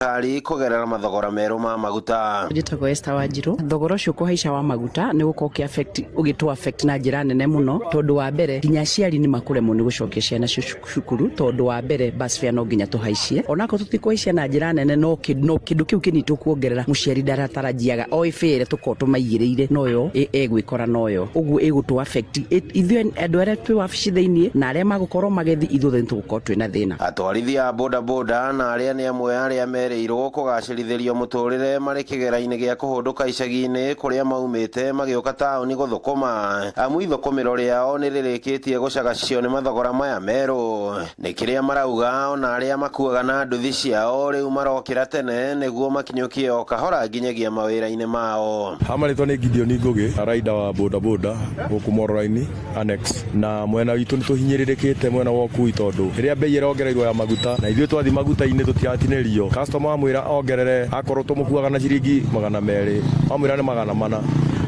Thirikari kũgerera mathogora merũ ma maguta. Njĩtagwo Esther Wanjiru. Thogora ũcio kũhaica wa maguta nĩ gũkorwo ũkĩ affect, ũgĩtũ affect na njĩra nene mũno, tondũ wa mbere nginya aciari nĩ makũremwo nĩ gũcokia ciana cukuru, tondũ wa mbere bus fare no nginya tũhaicie, onakorwo tũtikũhaicia na njĩra nene, no kĩndũ kĩu kĩnini tũkuongerera mũciari ndaratarajiaga o ĩbĩ ĩrĩa tũkorwo tũmaigĩrĩire noyo ĩgwĩkora noyo, ũguo ĩgũtũ affect ithuĩ andũ arĩa twĩ wabici thĩiniĩ na arĩa magũkorwo magĩthiĩ, ithuothe nĩ tũgũkorwo twĩna thĩna. Atwarithia a bodaboda na arĩa nĩ amwe arĩa merĩirwo kũgacĩrithĩrio mũtũrĩre marĩ kĩgera-inĩ gĩa kũhũndũka icagi-inĩ kũrĩa maumĩte magĩũka taũni gũthũkũma, amu ithũkũmĩro rĩao nĩ rĩrĩkĩtie gũcagacio nĩ mathogora maya merũ. Nĩ kĩrĩa marauga ona arĩa makuaga na nduthi ciao rĩu marokĩra tene nĩguo makinyũkie o kahora nginyagia mawĩra-inĩ mao. Hamarĩtwa nĩ Gideon Ngugi, rider wa bodaboda gũkũ Mororaini Annex, na mwena witũ nĩ tũhinyĩrĩrĩkĩte mwena wa ũkui tondũ rĩrĩa bei ĩrongereirwo ya maguta na ithuĩ twathi maguta-inĩ tũtiratinĩrio. Customer amwĩra ongerere akorwo tũmũkuaga na ciringi 200, amwĩra nĩ 400,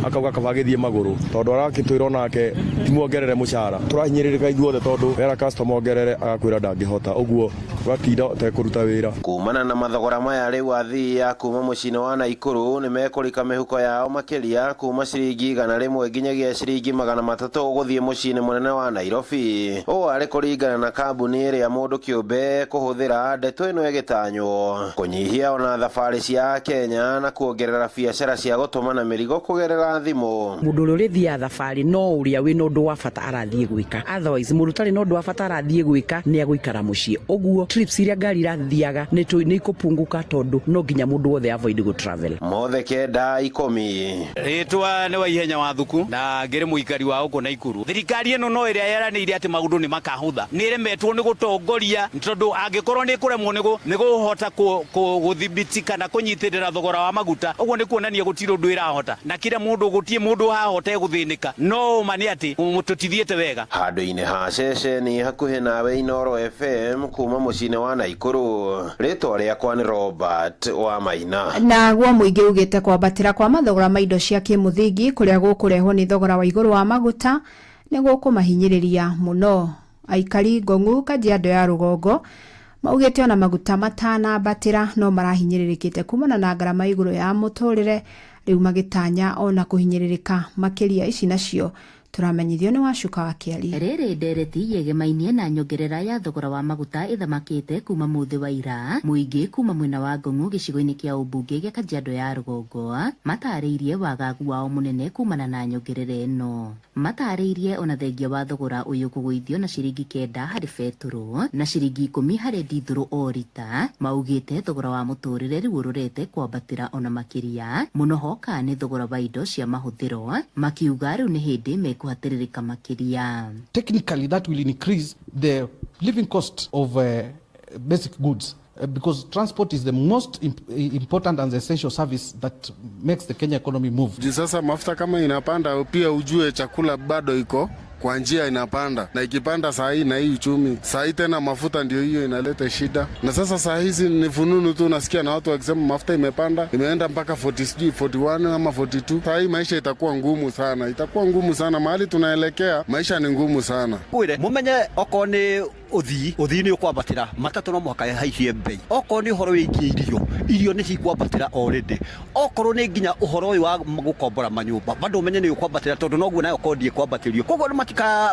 akauga kaba agĩthiĩ magũrũ tondũ arakĩtwĩra onake timuongerere mũcara. Tũrahinyĩrĩrĩka ithuothe tondũ wera customer ongerere agakwĩra ndangĩhota, ũguo ũgatinda ũtekũruta wĩra. Kumana na mathogora maya rĩu athii a kuma mũciĩ-inĩ wa Naikuru nĩ mekũrika mĩhuko yao makĩria kuma ciringi 100 nginyagia ciringi 300 gũthiĩ mũciĩ-inĩ mũnene wa Nairobi. Ũũ arĩ kũringana na kambuni ĩrĩa mũndũ kĩũmbe kũhũthĩra ndeto ĩno ĩgĩtanywo kũnyihia ona thabarĩ cia Kenya na kuongerera biacara cia gũtũmana mĩrigo kũgerera thimũ. Mũndũ ũrĩa ũrĩthiaga thabarĩ no ũrĩa wĩna ũndũ wa bata arathiĩ gwĩka, otherwise mũndũ ũtarĩ na ũndũ wa bata arathiĩ gwĩka nĩ agũikara mũciĩ. Ũguo trips iria ngari irathiaga nĩ ikũpunguka tondũ no nginya mũndũ wothe avoid go travel. Mothe 9 10. Rĩtwa nĩ Waihenya wa Thuku na ngĩrĩ mũikari wa gũkũ Naikuru. Thirikari ĩno no ĩrĩa yeranĩire atĩ maũndũ nĩ makahũtha, nĩ ĩremetwo nĩ gũtongoria tondũ angĩkorwo nĩ ĩkũremwo nĩ kũhota gũthibiti kana kũnyitĩrĩra thogora wa maguta, ũguo nĩ kuonania gũtirĩ ũndũ ĩrahota na kila mũndũ gũtirĩ mũndũ hahote gũthĩnĩka. No ũma nĩ atĩ tũtithiĩte wega. Handũ-inĩ ha ceceni hakuhĩ nawe Inooro FM kuma mũciĩ-inĩ wa Naikuru, rĩtwa rĩakwa nĩ Robert wa Maina. Naguo mũingĩ ugĩte kwambatĩra kwa mathogora ma indo cia kĩmũthingi kũrĩa gũkũrehwo nĩ thogora wa igũrũ wa maguta nĩ gũkũmahinyĩrĩria mũno. Aikari Ngong'u Kajiado ya rũgongo maugĩte ona maguta matanambatĩra no marahinyĩrĩrĩkĩte kumana na ngarama igũrũ ya mũtũrĩre, rĩu magĩtanya ona kũhinyĩrĩrĩka makĩria. Ici nacio turamenyithio nĩ Wacuka wa Kĩari. Rĩrĩ ndereti yegemainie na nyongerera ya thogora wa maguta ĩthamakĩte kuma mũthĩ wa ira, mũingĩ kuma mwena wa Ngong'u gĩcigo-inĩ kĩa ũmbunge gĩa Kajiado ya rũgongo matarĩirie wagagu wao mũnene kumana na nyongerera ĩno. Matarĩirie ona thengia wa thogora ũyũ kũgũithio na ciringi 9 harĩ betũrũ na ciringi 10 harĩ ndithũrũ o rita, maugĩte thogora wa mũtũrĩre rĩu ũrorete kwambatĩra ona makĩria mũno hoka nĩ thogora wa indo cia mahũthĩro, makiuga rĩu nĩ hĩndĩ mekũhatĩrĩrĩka makĩria. Technically that will increase the living cost of basic goods. Because transport is the most important and essential service that makes the Kenya economy move. Sasa mafuta kama inapanda pia ujue chakula bado iko kwa njia inapanda, na ikipanda saa hii na hii uchumi saa hii tena mafuta ndio hiyo inaleta shida. Na sasa saa hizi ni fununu tu nasikia na watu wakisema mafuta imepanda, imeenda mpaka 40 sijui 41 ama 42. Saa hii maisha itakuwa ngumu sana, itakuwa ngumu sana, mahali tunaelekea maisha ni ngumu sana. Kwire mumenye okorwo ni uthii ni ukwambatira matatu no muhaka haicie bei, okorwo ni uhoro wigie irio, irio ni cikwambatira already, okorwo ni nginya uhoro uyu wa gukombora manyumba bado umenye ni ukwambatira tondu noguo nayo kondi ikwambatĩrio. Koguo andu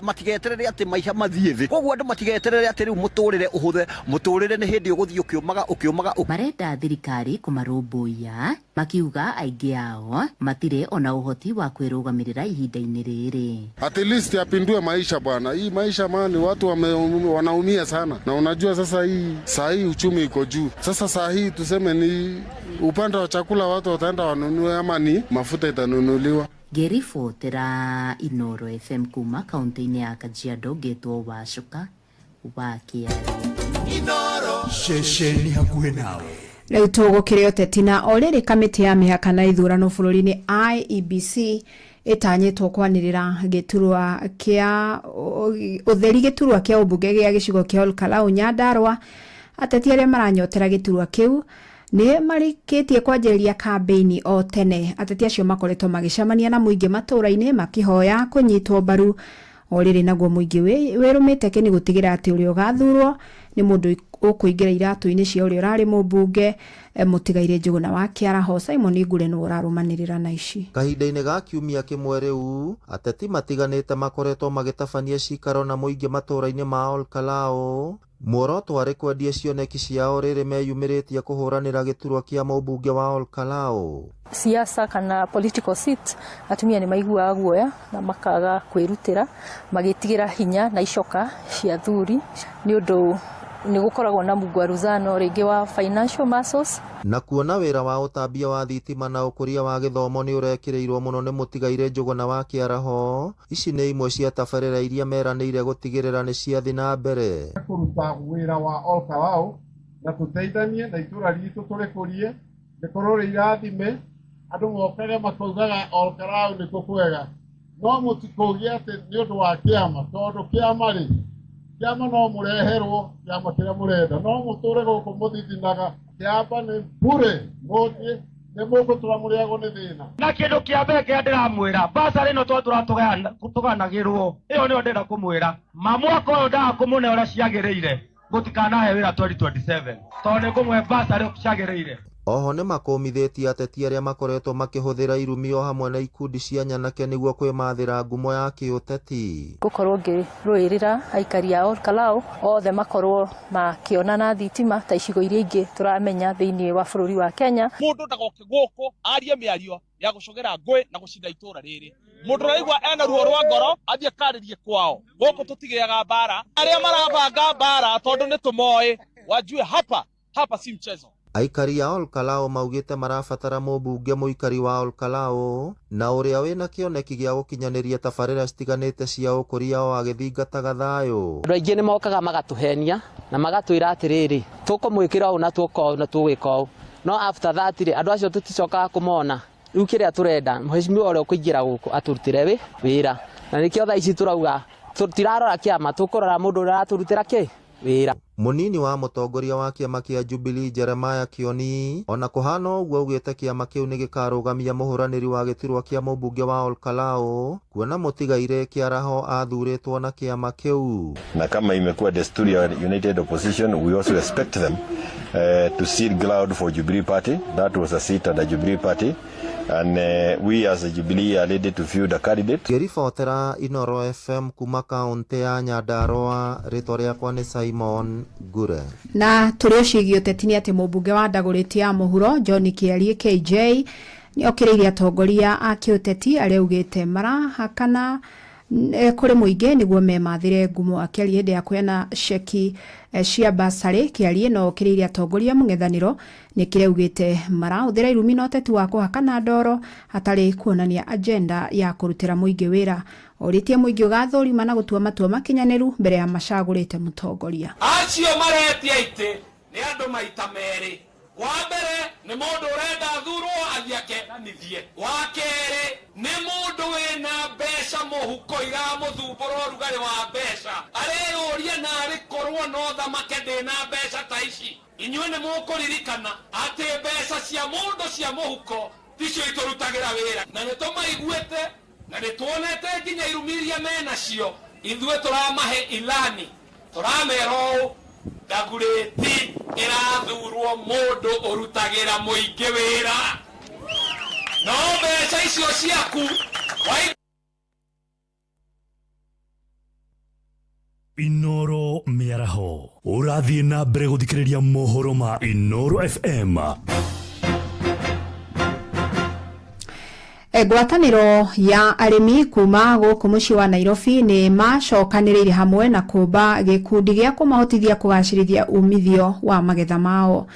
matigeterere ati maisha mathiĩ thĩ, koguo andu matigeterere ati riu muturire uhuthe, muturire ni hindi uguthii ukiumaga ukiumaga. Marenda thirikari kũmarũmbũiya makiuga aingĩ ao matirĩ ona ũhoti wa kwĩrũgamĩrĩra ihinda-inĩ rĩrĩ. At least apindue maisha bwana, hii maisha mani watu wanaumia sana, na unajua sasa hii saa hii uchumi iko juu. Sasa saa hii tuseme ni upande wa chakula watu wataenda wanunue ama ni mafuta itanunuliwa. Ngĩribotera Inooro FM kuma kaunti-inĩ ya Kajiado, ngetwo Wacuka wa Kĩari. Inooro ceceni hakuhĩ nawe. Rĩu tũgũkĩrĩ ũteti na o rĩrĩ kamĩtĩ ya mĩhaka na ithurano bũrũri-inĩ IEBC ĩtanyĩtwo kwanĩrĩra gĩturwa kĩa ũtheri gĩturwa kĩa ũmbunge gĩa gĩcigo kĩa Olkalau Nyandarua. Ateti arĩa maranyotera gĩturwa kĩu nĩ marĩkĩtie kwanjĩrĩria kambĩini o tene. Ateti acio makoretwo magĩcemania na mũingĩ matũũra-inĩ makĩhoya kũnyitwo mbaru. O rĩrĩ naguo mũingĩ wĩrũmĩte kĩni gũtigĩra atĩ ũrĩa ũgathurwo nĩ mũndũ ũkũingĩra iratũ-inĩ cia ũrĩa ũrarĩ mũmbunge mũtigaire Njũgũna wa Kĩaraho. Simon Ngure nĩwe ũrarũmanĩrĩra na ici. Kahinda-inĩ ga kiumia kĩmwe rĩu, ateti matiganĩte makoretwo magĩtabania cikaro na mũingĩ matũũra-inĩ ma Olkalau. Muoroto warĩ kwendia cioneki ciao rĩrĩ meyumĩrĩtie kũhũranĩra gĩturwa kĩa mũmbunge wa Olkalau. Siasa kana political seat, atumia nĩ maiguaga guoya na makaga kwĩrutĩra, magĩtigĩra hinya na icoka cia thuri, nĩ ũndũ nĩ gũkoragwo na mugwaruzano rĩngĩ wa financial muscles. Na kuona wĩra wa ũtambia wa thitima na ũkũria wa gĩthomo nĩ ũrekĩrĩirwo mũno nĩ mũtigaire Njũgũna wa Kĩaraho, ici nĩ imwe cia tabarĩra iria meranĩire gũtigĩrĩra nĩ ciathiĩ na mbere. Kũruta wĩra wa Olkalau na tũteithanie na itũra ritũ tũrĩkũrie, rĩkorwo rĩ irathime, andũ mokage makaugaga Olkalau nĩkuo kwega, no mũtikũgie atĩ nĩ ũndũ wa kĩama, tondũ kĩama rĩ, kĩama no mũreherwo kĩama kĩrĩa mũrenda, no mũtũre gũkũ mũthithinaga. Kĩama nĩ bure, mũthiĩ nĩ mũgũtũra mũrĩagwo nĩ thĩna. Na kĩndũ kĩa mbere kĩrĩa ndĩramwĩra, basarĩ ĩno twatũra tũganagĩrwo, ĩyo nĩyo ndĩrenda kũmwĩra. Ma mwaka ũyũ ndaga kũmũne ũrĩa ciagĩrĩire, gũtikanahe wĩra 2027, tondũ nĩ ngũmũhe basarĩ ciagĩrĩire. Oho nĩ makũmithĩtie ateti arĩa makoretwo makĩhũthĩra irumi o hamwe na ikundi cia nyanake nĩguo kwĩmathĩra ngumo ya kĩũteti. Ngũkorwo ngĩrũĩrĩra aikari a Olkalau othe makorwo makĩonana thitima ta icigo iria ingĩ tũramenya thĩinĩ wa bũrũri wa Kenya. Mũndũ ndagoke gũkũ arie mĩario ya gũcogera ngũĩ na gũcinda itũra rĩrĩ. Mũndũ ũraigua ena ruo rwa ngoro athiĩ akarĩrie kwao. Gũkũ tũtigĩaga mbara. Arĩa marabanga mbara tondũ nĩ tũmoĩ, wajue hapa hapa si mchezo. Aikari a Olkalau maugĩte marabatara mũmbunge mũikari wa Olkalau na ũrĩa wĩna kĩoneki gĩa gũkinyanĩria tabarĩra citiganĩte cia ũkũria o agĩthingataga thayũ. Andũ aingĩ nĩ mokaga magatũhenia na magatwĩra atĩrĩrĩ, tũkũmwĩkĩra ũũ na tũka ũũ na tũgwĩka ũũ, no after that rĩ, andũ acio tũticokaga kũmona. Rĩu kĩrĩa tũrenda mheshimiwa ũrĩa ũkũingĩra gũkũ atũrutĩre wĩra, na nĩkĩo thaa ici tũrauga tũtirarora kĩama, tũkũrora mũndũ ũrĩa aratũrutĩra kĩ wĩra. Munini wa mũtongoria wa kĩama kĩa Jubilee Jeremiah Kioni ona kũhana ũguo augĩte kĩama kĩu nĩ gĩkarũgamia mũhũranĩri wa gĩturwa kĩa mũmbunge wa Olkalau kuona mũtigaire Kĩaraho athurĩtwo na kĩama kĩu. Na kama imekuwa desturi ya United Opposition, we also expect them to seed ground for Jubilee Party. That was a seat under Jubilee Party, and we as a Jubilee are ready to field a candidate. Ngĩribotera Inoro FM kuma kaunti ya Nyandarua, rĩtwa rĩakwa nĩ Simon Ngure. Na tũrĩ ũcigie ũteti nĩ atĩ mũmbunge wa Ndagũrĩti ya mũhuro John Kĩarie KJ nĩ okĩrĩirie atongoria a kĩũteti arĩa augĩte marahakana kũrĩ mũingĩ nĩguo memathĩre ngumo. Akĩaria hĩndĩ ya kũheana ceki cia basarĩ, Kĩarie no okĩrĩirie atongoria mũng'ethanĩro nĩ kĩrĩa augĩte marahũthĩra irumi na ũteti wa kũhakana ndoro hatarĩ kuonania agenda ya kũrutĩra mũingĩ wĩra. Orĩtie mũingĩ ũgathũrima na gũtua matua makinyanĩru mbere ya macagũrĩte mũtongoria. Acio maretia itĩ nĩ andũ maita merĩ. Wa mbere nĩ mũndũ ũrenda athurwo athiĩ akenanithie. Wa kerĩ nĩ mũndũ wĩna mbeca mũhuko iramũthumbũra ũrugarĩ wa mbeca, areyũria narĩ korwo no thamake ndĩna mbeca ta ici. Inyuĩ nĩ mũkũririkana atĩ mbeca cia mũndũ cia mũhuko ticio itũrutagĩra wĩra, na nĩ tũmaiguĩte na nĩ tuonete nginya irumi iria menacio. Ithuĩ tũramahe ilani, tũramera ũũ, Ndagũrĩti ĩrathurwo mũndũ ũrutagĩra mũingĩ wĩra, no mbeca icio ciaku. Inoro mĩaraho ũrathiĩ na mbere gũthikĩrĩria mohoro ma Inoro FM. Ngwatanĩro ya arĩmi kuma gũkũ mũciĩ wa Nairobi nĩ macokanĩrĩire hamwe na kũmba gĩkundi gĩa kũmahotithia kũgacĩrithia umithio wa magetha mao.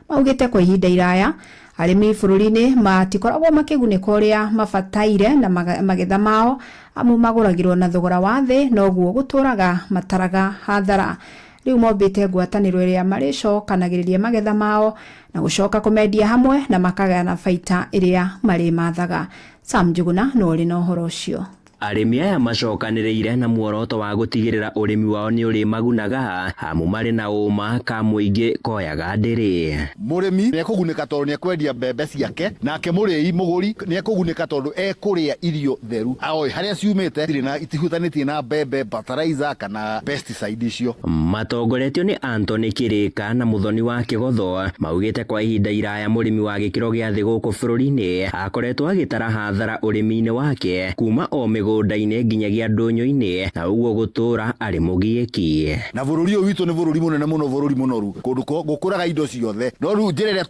Maugĩte kwa ihinda iraya arĩmi bũrũri-inĩ matikoragwo makĩgunĩka ũrĩa mabataire na magetha mao, amu magũragĩrwo na thogora wa thĩ, noguo gũtũraga mataraga hathara. Rĩu mombĩte ngwatanĩro ĩrĩa marĩcokanagĩrĩria magetha mao na gũcoka kũmendia hamwe na makagaya na baita ĩrĩa marĩmathaga. Sam Njuguna no ũrĩ na ũhoro ũcio. Arĩmi aya macokanĩrĩire na muoroto wa gũtigĩrĩra ũrĩmi wao nĩ ũrĩmagunaga amu marĩ na ũma ka mũingĩ koyaga ndĩrĩ. Mũrĩmi nĩekũgunĩka tondũ nĩekwendia mbembe ciake, nake mũrĩi mũgũri nĩekũgunĩka tondũ ekũrĩa irio theru oĩ harĩa ciumĩte itirĩ na itihutanĩtie na mbembe, fertilizer kana pesticide icio. Matongoretio nĩ Anthony Kĩrĩka na Mũthoni wa Kĩgotho maugĩte kwa ihinda iraya mũrĩmi wa gĩkĩro gĩa thĩ gũkũ bũrũri-inĩ akoretwo agĩtara hathara ũrĩmi-inĩ wake kuma o mĩgũnda-inĩ nginyagia ndũnyũ-inĩ na ũguo gũtũra arĩ mũgiĩki. Na bũrũri ũyũ witũ nĩ bũrũri mũnene mũno, bũrũri mũnoru, kũndũ gũkũraga indo ciothe, no rĩu njĩra ĩrĩa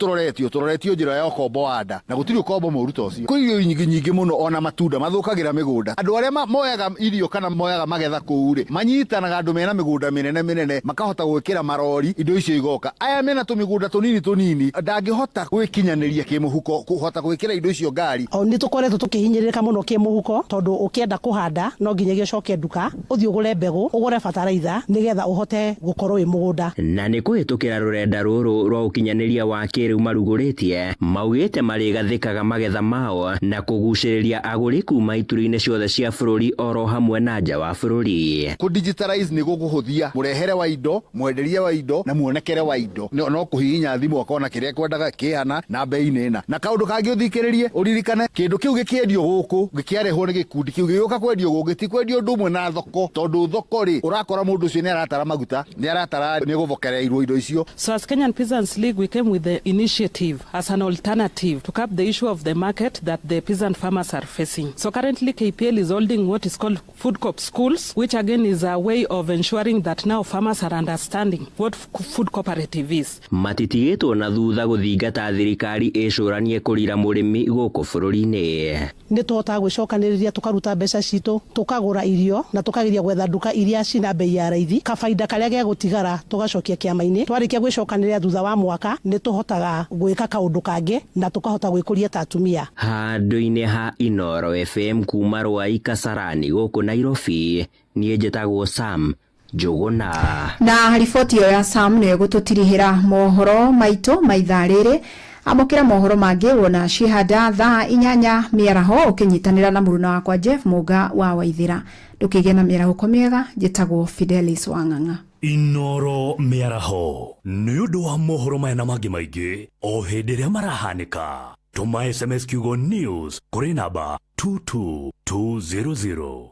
tũroretio njĩra ya ũkombo wa nda, na gũtirĩ ũkombo mũru ta ũcio. Kwĩ irio nyingĩ nyingĩ mũno ona matunda mathũkagĩra mĩgũnda. Andũ arĩa moyaga irio kana moyaga magetha kũu rĩ, manyitanaga andũ mena mĩgũnda mĩnene mĩnene, makahota gwĩkĩra marori, indo icio igoka. Aya mena tũmĩgũnda tũnini tũnini, ndangĩhota gwĩkinyanĩria kĩmũhuko, kũhota gwĩkĩra indo icio ngari. O nĩ tũkoretwo tũkĩhinyĩrĩrĩka mũno kĩmũhuko, tondũ ũkĩenda kũhanda no nginyagia ũcoke nduka, ũthiĩ ũgũre mbegũ, ũgũre bataraitha, nĩgetha ũhote gũkorwo wĩ mũgũnda. Na nĩ kũhĩtũkĩra rũrenda rũrũ rwa ũkinyanĩria wa kĩrĩu marugũrĩtie, maugĩte marĩgathĩkaga magetha mao na kũgucĩrĩria agũri kuma ituri-inĩ ciothe cia bũrũri oro hamwe na nja wa bũrũri. Kũ digitalize nĩ gũkũhũthia mũrehere wa indo, mwenderie wa indo na muonekere wa indo. No kũhihinya thimũ akona kĩrĩa ekwendaga kĩhana na bei-inĩ ĩna. Na kaũndũ kangĩ ũthikĩrĩrie, ũririkane kĩndũ kĩu gĩkĩendio gũkũ, gĩkĩarehwo nĩ gĩkundi kĩu gĩgĩũka kwendio gũkũ, gĩtikwendio ũndũ ũmwe na thoko, tondũ thoko rĩ, ũrakora mũndũ ũcio nĩ aratara maguta, nĩ aratara nĩ gũbokereirwo indo icio. So as Kenyan Peasants League, we came with the initiative as an alternative to curb the issue of the market that the peasant farmers are facing. So currently KPL is holding what is called food co-op schools, which again is a way of ensuring that now farmers are understanding what food cooperative is. Matitigĩtwo na thutha gũthingata thirikari ĩcũranie kũrira mũrĩmi gũkũ bũrũri-inĩ. Nĩ tũhotaga gwĩcokanĩrĩria tũkaruta mbeca citũ, tũkagũra irio na tũkageria gwetha nduka iria cina bei ya raithi, kabaida karĩa gegũtigara tũgacokia kĩama-inĩ. Twarĩkia gwĩcokanĩrĩria thutha wa mwaka nĩ tũhotaga gwĩka kaũndũ kangĩ na tũkahota gwĩkũria ta atumia. Handũ-inĩ ha Inoro FM kuma Ruai Kasarani gũkũ Nairobi, niĩ njĩtagwo Sam Njũgũna. Na riboti ĩyo ya Sam nĩyo ĩgũtũtirihĩra mohoro maitũ ma ithaa rĩrĩ. Amũkĩra mohoro mangĩ wona cihanda thaa 8 mĩaraho ũkĩnyitanĩra na mũruna wakwa Jeff Mũga wa Waithĩra. Ndũkĩgĩe na mĩarahũko mĩega, njĩtagwo Fidelis Wang'ang'a. Inoro mĩaraho nĩ ũndũ wa mohoro maya na mangĩ maingĩ o hĩndĩ ĩrĩa marahanĩka. Tũma SMS kiugo news kũrĩ namba 22200.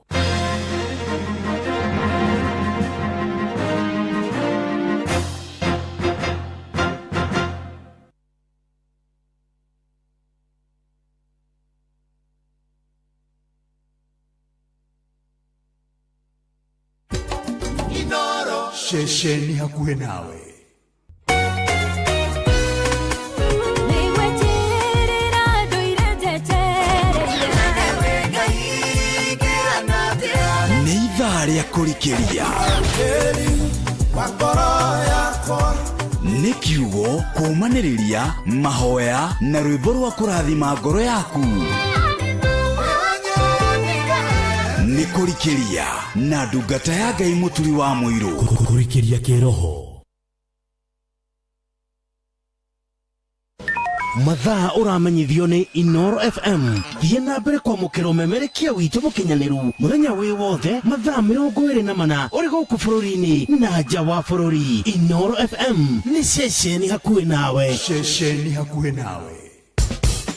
Ceceni hakuhĩ nawe. Nĩ ithaa rĩa kũrikĩria. Nĩ kiugo kũũmanĩrĩria, mahoya na rwĩmbo rwa kũrathima ngoro yaku. Nĩ kũrikĩria na ndungata ya Ngai Mũturi wa Mũirũ. Kũrikĩria kĩroho. Mathaa ũramenyithio nĩ Inoro FM. Thiĩ na mbere kwamũkĩra ũmemerekia witũ mũkinyanĩru mũthenya wĩ wothe mathaa 24 ũrĩ gũkũ bũrũri-inĩ na nja wa bũrũri. Inoro FM nĩ ceceni hakuhĩ nawe. Ceceni hakuhĩ nawe.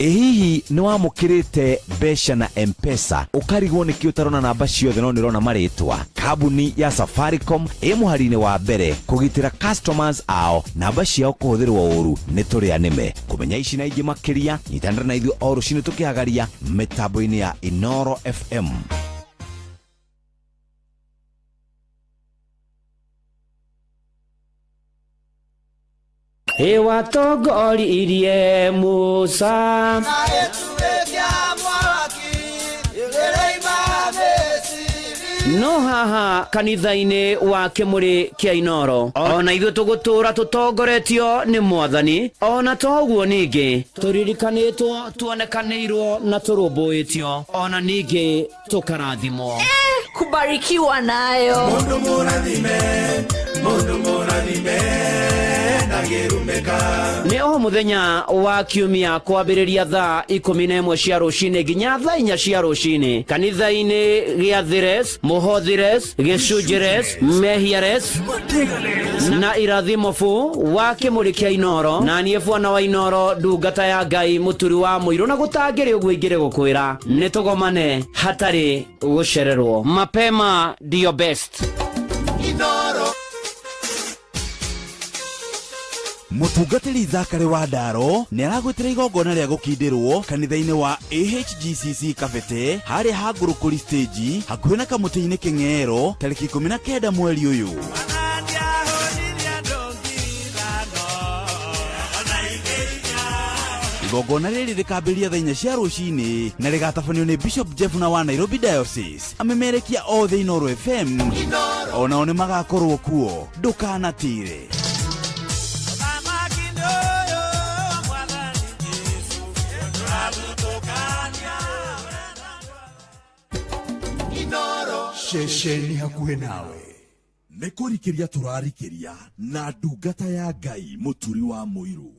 Ĩ hihi nĩ wamũkĩrĩte mbeca na M-Pesa ũkarigwo nĩkĩ ũtarona namba ciothe no nĩ ũrona marĩtwa? Kambuni ya Safaricom ĩ mũhari-inĩ wa mbere kũgitĩra customers ao namba ciao kũhũthĩrwo ũru nĩ tũrĩa nĩme. Kũmenya ici na ingĩ makĩria, nyitanĩra na ithuĩ o rũcinĩ tũkĩhagaria mĩtambo-inĩ ya Inoro FM. Ĩwatongoririe Musa. No haha kanitha-inĩ wa kĩmũrĩ kĩa Inoro ona ithuĩ tũgũtũra tũtongoretio nĩ Mwathani, ona toguo ningĩ tũririkanĩtwo, tuonekanĩirwo na tũrũmbũĩtio, ona ningĩ tũkarathimwo. Kubarikiwa nayo. Mundu mũrathime, Mũndũ mũrathime ndangĩrumĩka. Nĩ o mũthenya wa kiumia kwambĩrĩria thaa 11 cia rũcinĩ nginya thaa 4 cia rũcinĩ kanitha-inĩ gĩa Thires, Mũhothires, Gĩcunjĩres, Mehiares na Irathimo fu wa kĩmũrĩ kĩa Inoro na niĩ bwana wa Inoro ndungata ya Ngai mũturi wa mũirũ na gũtangĩrĩ ũguo ingĩrĩ gũkwĩra nĩ tũgomane hatarĩ gũcererwo. Mapema ndiyo best. Inoro. Mũtungatĩri Zakary wa Ndaro nĩ aragwĩtĩra igongona rĩa gũkindĩrwo kanitha-inĩ wa AHGCC Kabete harĩa ha Ngũrũkũri stage hakuhĩ na kamũtĩ-inĩ Kĩng'ero tarĩki 19 mweri ũyũ. Igongona rĩrĩ rĩkambĩrĩria thaa 4 cia rũcinĩ na rĩgatabanio nĩ Bishop Jeff na wa Nairobi Diocese. Amemerekia othe Inooro FM onao nĩ magakorwo kuo, ndũkanatire. Ceceni hakuhĩ nawe nĩ kũrikĩria tũrarikĩria na ndungata ya Ngai mũturi wa mũirũ.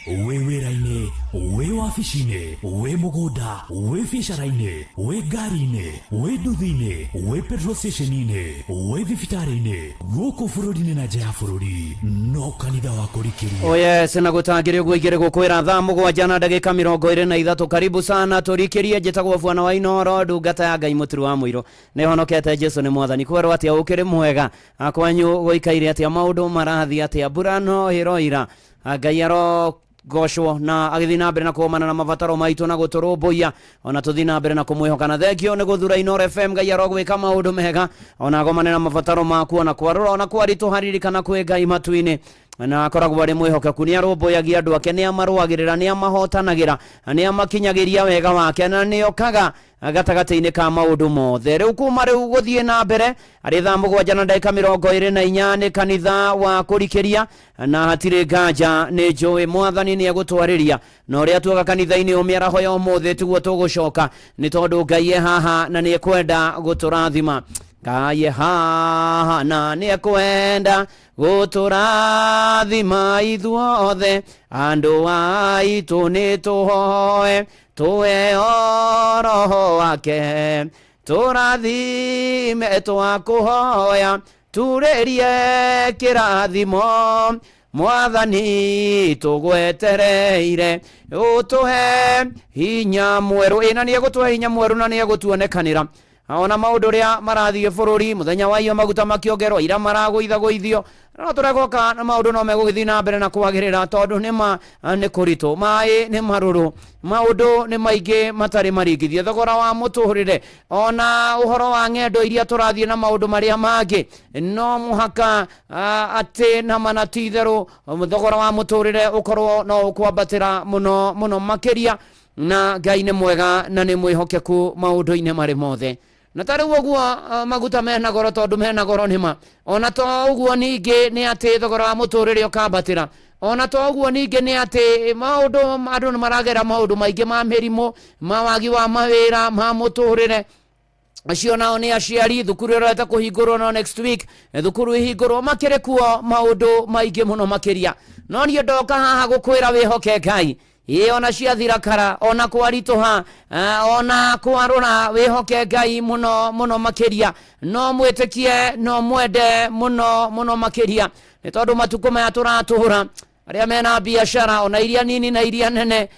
Wĩ wĩra-inĩ, wĩ wabici-inĩ, wĩ mũgũnda, wĩ biacara-inĩ, wĩ ngari-inĩ, wĩ nduthi-inĩ, wĩ petrol station-inĩ, wĩ thibitarĩ-inĩ, gũkũ bũrũri-inĩ na nja ya bũrũri, no kanitha wa kũrikĩria. Oh yes, na gũtangĩrĩ ũguo igĩrĩ gũkwĩra thaa 7 na ndagĩka 23. Karibu sana tũrikĩrie. Njĩtagwo bwana wa Inoro ndungata ya Ngai mũturi wa mũirũ. Nĩhonokete Jesu nĩ mwathani. Kwerwo atĩa ũkĩrĩ mwega? Kwanyu gũikaire atĩa? Maũndũ marathiĩ atĩa? Mbura no ĩroira. Ngai arogocwo na agĩthiĩ na mbere na kũgomana na mabataro maitũ na gũtũrũmbũiya ona tũthiĩ na mbere na kũmwĩhoka. Na thengio nĩ gũthura Inoro FM. Ngai arogwĩka maũndũ mega ona agomane na mabataro maku ona kwarũra ona kwaritũha. Ririkana kwĩ Ngai matu-inĩ na akoragwo arĩ mwĩhokeku. Nĩ arũmbũyagia andũ ake, nĩ amarũagĩrĩra, nĩ amahotanagĩra, nĩ amakinyagĩria wega wake na nĩ okaga gatagatĩ-inĩ ka maũndũ mothe. Rĩu kuma rĩu gũthiĩ na mbere arĩ thaa 7 na ndagĩka 24 nĩ kanitha wa kũrikĩria na hatirĩ nganja nĩ njũĩ mwathani nĩ egũtwarĩria na ũrĩa tuoga kanitha-inĩ o mĩaraho ya ũmũthĩ tiguo tũgũcoka nĩ tondũ Ngai e haha na nĩ ekwenda gũtũrathima. Ngai e haha na nĩ ekwenda gũtũrathima ithuothe andũ aitũ nĩ tũhoe tũheo roho wake tũrathime twakũhoya turĩrie kĩrathimo mwathani tũgwetereire ũtũhe hinya mwerũ. Ĩ na nĩ egũtũhe hinya mwerũ na nĩ egũtuonekanĩra ona maũndũ ũrĩa marathiĩ bũrũri mũthenya wa iyo maguta makĩongerwo ira maragũithagũithio no tũregoka na maũndũ no megũgĩthiĩ na mbere na kwagĩrĩra tondũ nĩ nĩ kũritũ maĩ nĩ marũrũ maũndũ nĩ maingĩ matarĩ maringithie thogora wa mũtũrĩre ona ũhoro wa ng'endo iria tũrathiĩ na maũndũ marĩa mangĩ no mũhaka atĩ na mana ti itherũ thogora wa mũtũrĩre ũkorwo no ũkwambatĩra mũno mũno makĩria na Ngai nĩ mwega na nĩ mwĩhokeku maũndũ-inĩ marĩ mothe. Na ta rĩu ũguo maguta mena goro tondũ mena goro nĩ ma ona to ũguo ningĩ nĩ atĩ thogora wa mũtũrĩre ũkambatĩra ona to ũguo ningĩ nĩ atĩ maũndũ andũ nĩ maragera maũndũ maingĩ ma mĩrimũ ma wagi wa mawĩra ma mũtũrĩre acio nao nĩ aciari thukuru ĩrorete kũhingũrwo no next week thukuru ihingũrwo makĩrĩ kuo maũndũ maingĩ mũno makĩria no niĩ ndoka haha gũkwĩra wĩhoke Ngai ĩ ona ciathira kara ona kwaritũha ona kwarũra wĩhoke Ngai mũno mũno makĩria no mwĩtĩkie no mwende mũno mũno makĩria nĩ tondũ matukũ maya tũratũra arĩa mena biacara ona iria nini na iria nene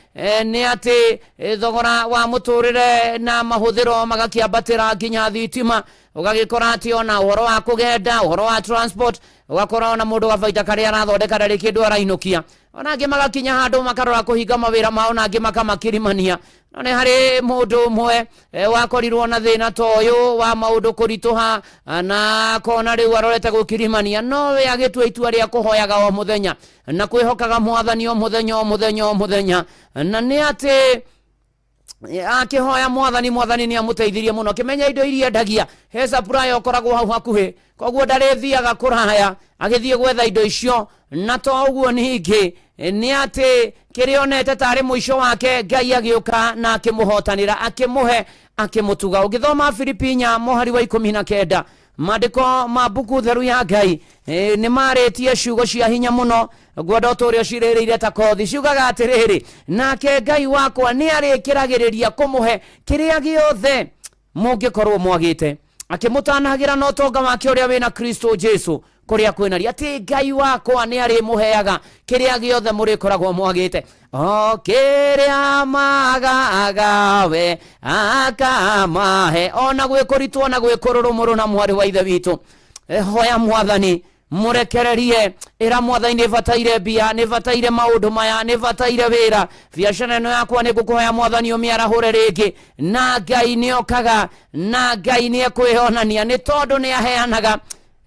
nĩ atĩ thogora wa mũtũrĩre na mahũthĩro magakĩambatĩra nginya thitima ũgagĩkora atĩ ona ũhoro wa kũgenda ũhoro wa transport ũgakora ona mũndũ gabaita karĩa arathondeka ndarĩ kĩndũ arainũkia ona angĩ magakinya handũ makarora kũhinga mawĩra mao na angĩ makamakirimania no nĩ harĩ mũndũ ũmwe wakorirwo na thĩna ta ũyũ wa maũndũ kũritũha na kona rĩu arorete gũkirimania no we agĩtua itua rĩa kũhoyaga o mũthenya na kwĩhokaga mwathani o mũthenya o mũthenya o mũthenya na nĩ atĩ akĩhoya mwathani mwathani nĩ amũteithirie mũno kĩmenya indo iria endagia he supply ũkoragwo hau hakuhĩ koguo ndarĩthiaga kũraya agĩthiĩ gwetha indo icio na to ũguo ningĩ nĩ atĩ kĩrĩa onete tarĩ mũico wake Ngai agĩũka na akĩmũhotanĩra akĩmũhe akĩmũtuga. Ũngĩthoma Filipi 4 mũhari wa 19 Maandĩko ma mbuku theru ya Ngai nĩ marĩtie ciugo cia hinya mũno, ngwenda ũtũũre ũcirĩrĩire ta kothi. Ciugaga atĩrĩrĩ, nake Ngai wakwa nĩ arĩkĩragĩrĩria kũmũhe kĩrĩa gĩothe mũngĩkorwo mwagĩte, akĩmũtanahagĩra na ũtonga wake ũrĩa wĩna Kristo Jesu kũrĩa kwĩna. Atĩ Ngai wakwa nĩ arĩmũheaga kĩrĩa gĩothe mũrĩkoragwo mwagĩte, o kĩrĩa magaga we akamahe, ona gwĩ kũritũ ona gwĩ kũrũrũ. Mũrũ na mwarĩ wa ithe witũ, hoya Mwathani mũrekererie, ĩra Mwathani nĩ bataire mbia, nĩ bataire maũndũ maya, nĩ bataire wĩra, biacara ĩno yakwa nĩ ngũkũhoya Mwathani ũmĩarahũre rĩngĩ. Na Ngai nĩ okaga, na Ngai nĩ ekwĩonania, nĩ tondũ nĩ aheanaga.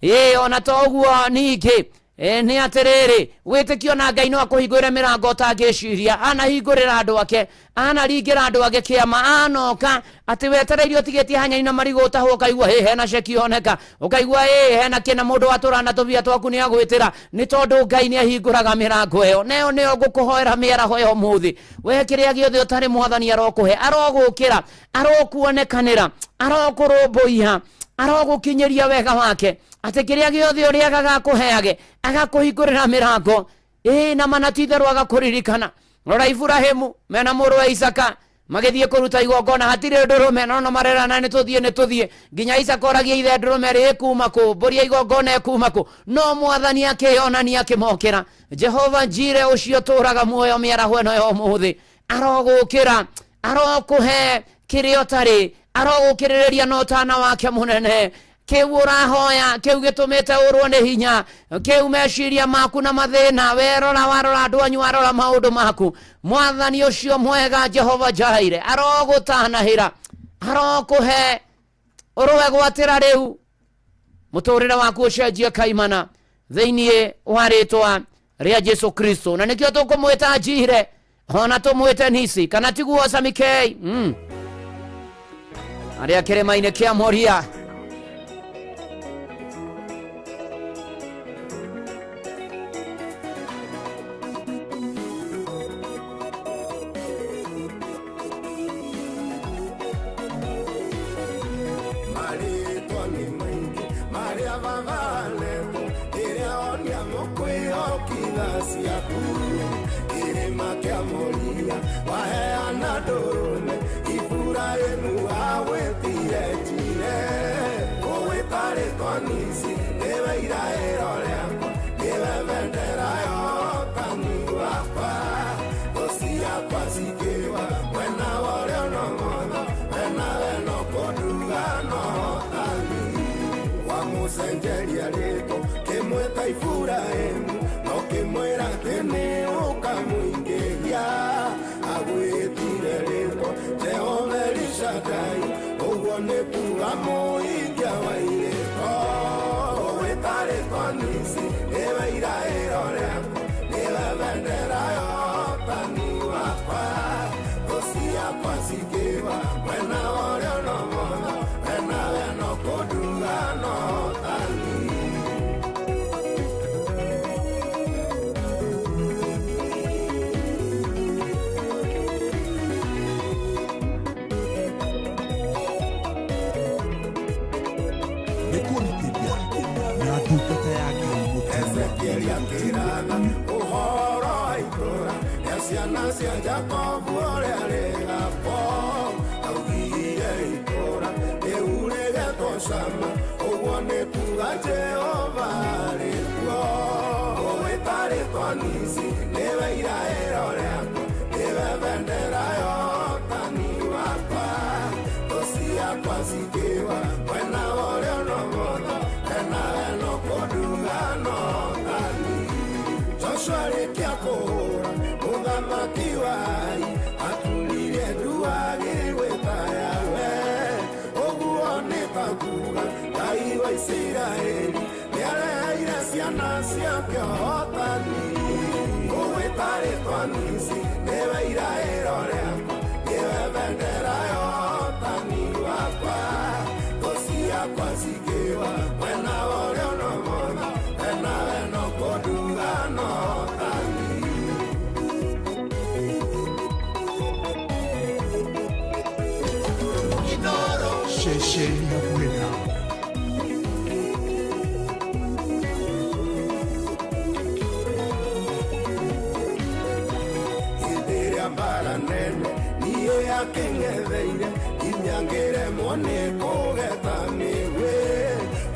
Ĩĩ, ona to ũguo ningĩ, nĩ atĩrĩrĩ, wĩtĩkio na Ngai no akũhingũrĩre mĩrango ũtangĩciria. Anahingũrĩra andũ ake, anaringĩra andũ ake kĩama, anoka atĩ wetereire ũtigĩtie hanyani na marigũ ũtahwo, ũkaigua hĩ hena ceki yoneka, ũkaigua ĩ hena kĩna, mũndũ watũra na tũbia twaku nĩ agwĩtĩra, nĩ tondũ Ngai nĩ ahingũraga mĩrango ĩyo. Nayo nĩyo ngũkũhoera mĩaraho ya ũmũthĩ. We kĩrĩa gĩothe ũtarĩ, Mwathani arokũhe, arogũkĩra, arokuonekanĩra, arokũrũmbũiya, arogũkinyĩria wega wake, atĩ kĩrĩa gĩothe ũrĩagaga akũheage, agakũhingũrĩra mĩrango. Ĩĩ, na mana ti itherũ agakũririkana. Rora Iburahĩmu mena mũrũ wa Isaka magĩthiĩ kũruta igongona, hatirĩ ndũrũme, no no marerana nĩ tũthiĩ, nĩ tũthiĩ, nginya Isaka oragia ithe ndũrũme rĩ ĩkuma kũ, mbũri ya igongona ĩkuma kũ? No Mwathani akĩyonania, akĩmokĩra. Jehova Njire ũcio tũraga muoyo mĩaraho ĩno ya ũmũthĩ arogũkĩra, arokũhe kĩrĩa ũtarĩ, arogũkĩrĩrĩria na ũtana wake mũnene. Kĩu ũrahoya, kĩu gĩtũmĩte ũrwo nĩ hinya, kĩu meciria maku na mathĩna, werora, warora andũ anyu, warora maũndũ maku, Mwathani ũcio mwega Jehova Jaire arogũtanahĩra, arokũhe ũrũe gwatĩra rĩu, mũtũrĩre waku ũcenjie kaimana thĩinĩ wa rĩtwa rĩa Jesu Kristo. Na nĩkĩo tũkũmwĩta Njire, ona tũmwĩte Nisi, kana tiguo Samikei? Arĩa kĩrĩma-inĩ kĩa Moria. Marĩtwa nĩ maingĩ marĩa babanetwo, ĩrĩa onia mũkwĩhokitha ciaku kĩrĩma kĩa Moria waheana ndũrũme, Iburahĩmu agwĩtire Njire. Ũgwĩta rĩtwa Nisi, nĩwe iraĩro rĩakwa, nĩwe bendera yotani wakwa. Thũ ciakwa cikĩwa mwena wa ũrĩo no motho, wena we no kũnduga no hotani. Wamũcenjeria rĩtwa, kĩmwĩta Iburahĩmu, no kĩmwĩra atĩ nĩ ũkamũingĩria. Agwĩtire rĩtwa Jehova Elishadai, ũguo nĩ kuga mũhingia wa irĩko. Ũgwĩta rĩtwa Nisi, nĩwe iraĩro rĩakwa, nĩwe bendera yotani wakwa. Thũ ciakwa cikĩwa mwena wa ũrĩo no motho, wena we no kũnduga no hotani. Nĩ kuonithĩria na ndungata ya Ngai mũtumia. Ezekieli akĩratha ũhoro wa itũũra rĩa ciana cia Jakobu ũrĩa rĩgakwo, augire itũũra rĩu rĩgetwo Cama, ũguo nĩ kuga Jehova arĩ kuo. Ũgwĩta rĩtwa Nisi, nĩwe iraĩro rĩakwa, nĩwe bendera yotani wakwa. Thũ ciakwa cikĩwa mwena wa ũrĩo no motho, wena we no kũnduga no hotani. Joshua arĩkia kũhũra mũthamaki wa Ai, aturirie ndua agĩgwĩta Yawe, ũguo nĩ ta kuga Ngai wa Isiraeli nĩareheire ciana ciake ũhotani. Ũgwĩta rĩtwa Nisi, nĩwe iraĩro rĩakwa, nĩwe bendera yotani wakwa. Thũ ciakwa cikĩwa mwena wa ũrĩo no motho, wena we no kũnduga no hotani. Ceceni ya mwena. kĩa mbara nene niĩ akĩng'etheire nginya ngĩremwo nĩ kũgeta mĩgwĩ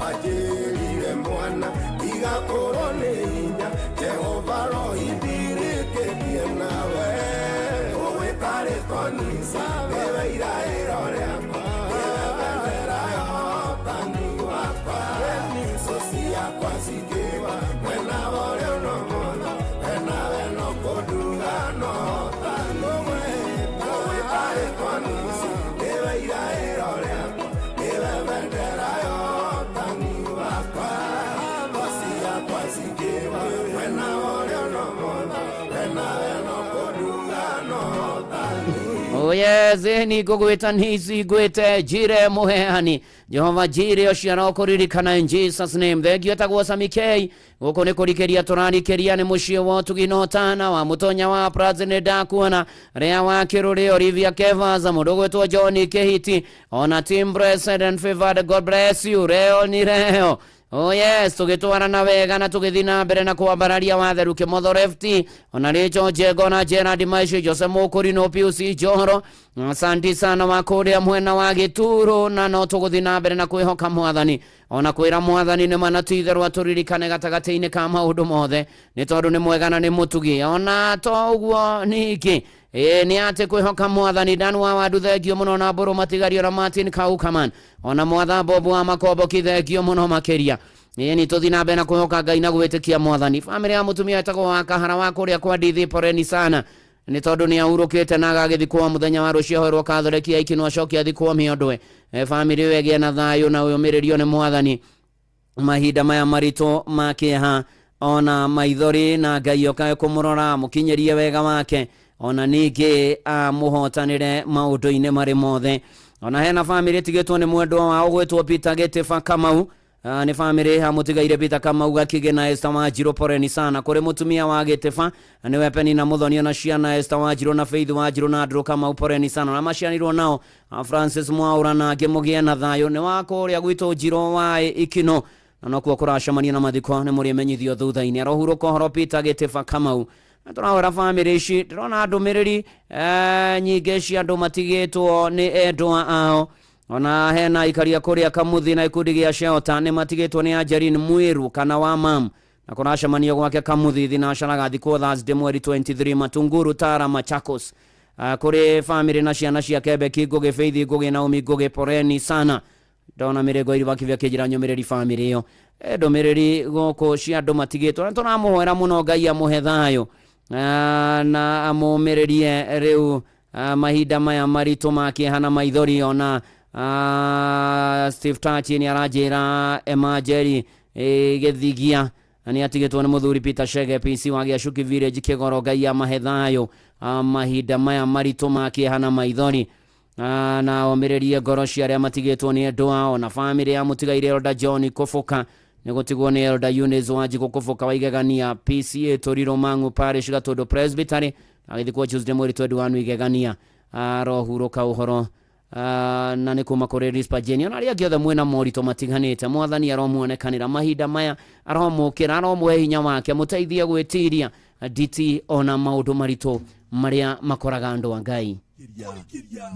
anjĩrire mwana tigakorwo nĩ hinya Jehova rohindirĩkĩtie nawe ũgwĩta rĩtwa Nisa nĩwe iraĩro rĩakwa nĩwe bendera ya ũhotani wakwa thũ ciakwa cikĩgwa mwena wa ũrĩo na ũmotho we nawe no kũnduga no hotani ũgwĩta rĩtwa Nisi nĩwe iraĩro rĩakwa nĩwe bendera ya ũhotani wakwa thũ ciakwa cikĩgwa mwena wa ũrĩo na ũmotho we nawe no kũnduga no hotani. Oh yes, ni ngũgwĩta Nisi ngwĩte Njire mũheani Jehova Njire ũcio arokũririkana in Jesus name. Thengio etagwo Sami K. Gũkũ nĩ kũrikĩria tũrarikĩria nĩ mũciĩ wa ũtugi na ũtana wa mũtonya wa Prats nĩ ndakuona rĩa wa kĩrũrĩ Olivia Kevas mũndũ ũgwĩtwo John Kĩhiti ona Team Blessed and Favored, God bless you. Reo ni reo. Oh yes, tũgĩtwarana wega na tũgĩthiĩ na mbere na kwambararia watheru Kĩmotho Lefty ona Rachel Njengo na Gerard Maishi Jose Mũkũrinũ Pius Njoro. Asanti sana wa kũrĩa mwena wa Gĩturo na no tũgũthiĩ na mbere na kwĩhoka mwathani ona kwĩra mwathani nĩ mana ti itherũ atũririkane gatagatĩ-inĩ ka maũndũ mothe nĩ tondũ nĩ mwega na nĩ mũtugi ona to ũguo ningĩ ĩĩ nĩ atĩ kwĩhoka mwathani Dan wa Wandu thengio mũno na Mbũrũ Matigario na Martin Kaukaman ona mwatha Bobu wa Makomboki thengio mũno makĩria. Ĩĩ nĩ tũthiĩ na mbere na kwĩhoka Ngai na gwĩtĩkia mwathani. Bamĩrĩ ya mũtumia etagwo wa Kahara wa kũrĩa kwa Ndithi poreni sana nĩ tondũ nĩ ahurũkĩte na agagĩthikwo mũthenya wa rũciũ ahoerwo Katholeki aikinwo acoke athikwo mĩondwe. Bamĩrĩ ĩyo ĩgĩe na thayũ na ũyũmĩrĩrio nĩ mwathani mahinda maya maritũ ma kĩeha ona maithori na Ngai okae kũmũrora amũkinyĩrie wega wake ona ningĩ amũhotanĩre maũndũ-inĩ marĩ mothe. Ona hena bamĩrĩ ĩtigĩtwo nĩ mwendwa wao ũgwĩtwo Peter Gĩtĩba Kamau. Nĩ bamĩrĩ amũtigaire Peter Kamau Gakige na Esther Wanjirũ poreni sana kũrĩ mũtumia wa Gĩtĩba nĩwe Penina Mũthoni ona ciana Esther Wanjirũ na Faith Wanjirũ na Andrew Kamau poreni sana na maciarirwo nao Francis Mwaura na angĩ mũgĩe na thayũ. Nĩ wa kũrĩa gwitũ Njirũ wa Ikino na nokuo kũracemania na mathiko nĩ mũrĩmenyithio thutha-inĩ. Arohurũka ũhoro Peter Gĩtĩba Kamau. Na tũrawĩra bamĩrĩ ici ndĩrona ndũmĩrĩri nyingĩ cia andũ matigĩtwo nĩ endwa ao ona hena ikaria kũrĩa Kamuthi na ikundi gĩa Shelter nĩ matigĩtwo nĩ Angeline Mwiru kana wa mam na kũracemanio gwake Kamuthi thinacaraga thikũ Thursday mweri 23 Matunguru Tara Machakos. Kũrĩ bamĩrĩ na ciana ciake Becky Ngũgĩ Faith Ngũgĩ Naomi Ngũgĩ poreni sana. Ndona mĩrĩngo iriba kĩbĩa kĩnjĩra nyũmĩrĩri bamĩrĩ ĩyo. Ndũmĩrĩri gũkũ cia andũ matigĩtwo na tũramũhoera mũno Ngai amũhe thayũ na amũmĩrĩrie rĩu mahinda maya maritũ ma kĩeha na maithori. Ona Steve Tachi nĩ aranjĩra Emma Njeri Gĩthigia na nĩ atigĩtwo nĩ mũthuri Peter Shege PC wa Gĩacuki Village Kĩgoro. Ngai amahe thayũ mahinda maya maritũ ma kĩeha na maithori na omĩrĩrie ngoro cia arĩa matigĩtwo nĩ endwa ao na bamĩrĩ ya mũtigaire Elder John Kũbũka nĩ gũtigwo nĩ Elder Eunice Wanjikũ Kũbũka wa Igegania PCA Tũrirũ Mang'u Parish Gatũndũ Presbytery agĩthikwo Tuesday mweri 21 Igegania arohurũka ũhoro na nĩ kuma kũrĩ Rispa Jane. Ona arĩa angĩ othe mwĩna moritũ matiganĩte mwathani aromuonekanĩra mahinda maya aromũkĩra aromũhe hinya wake mũteithie gwĩtiria nditi ona maũndũ maritũ marĩa makoraga andũ a Ngai.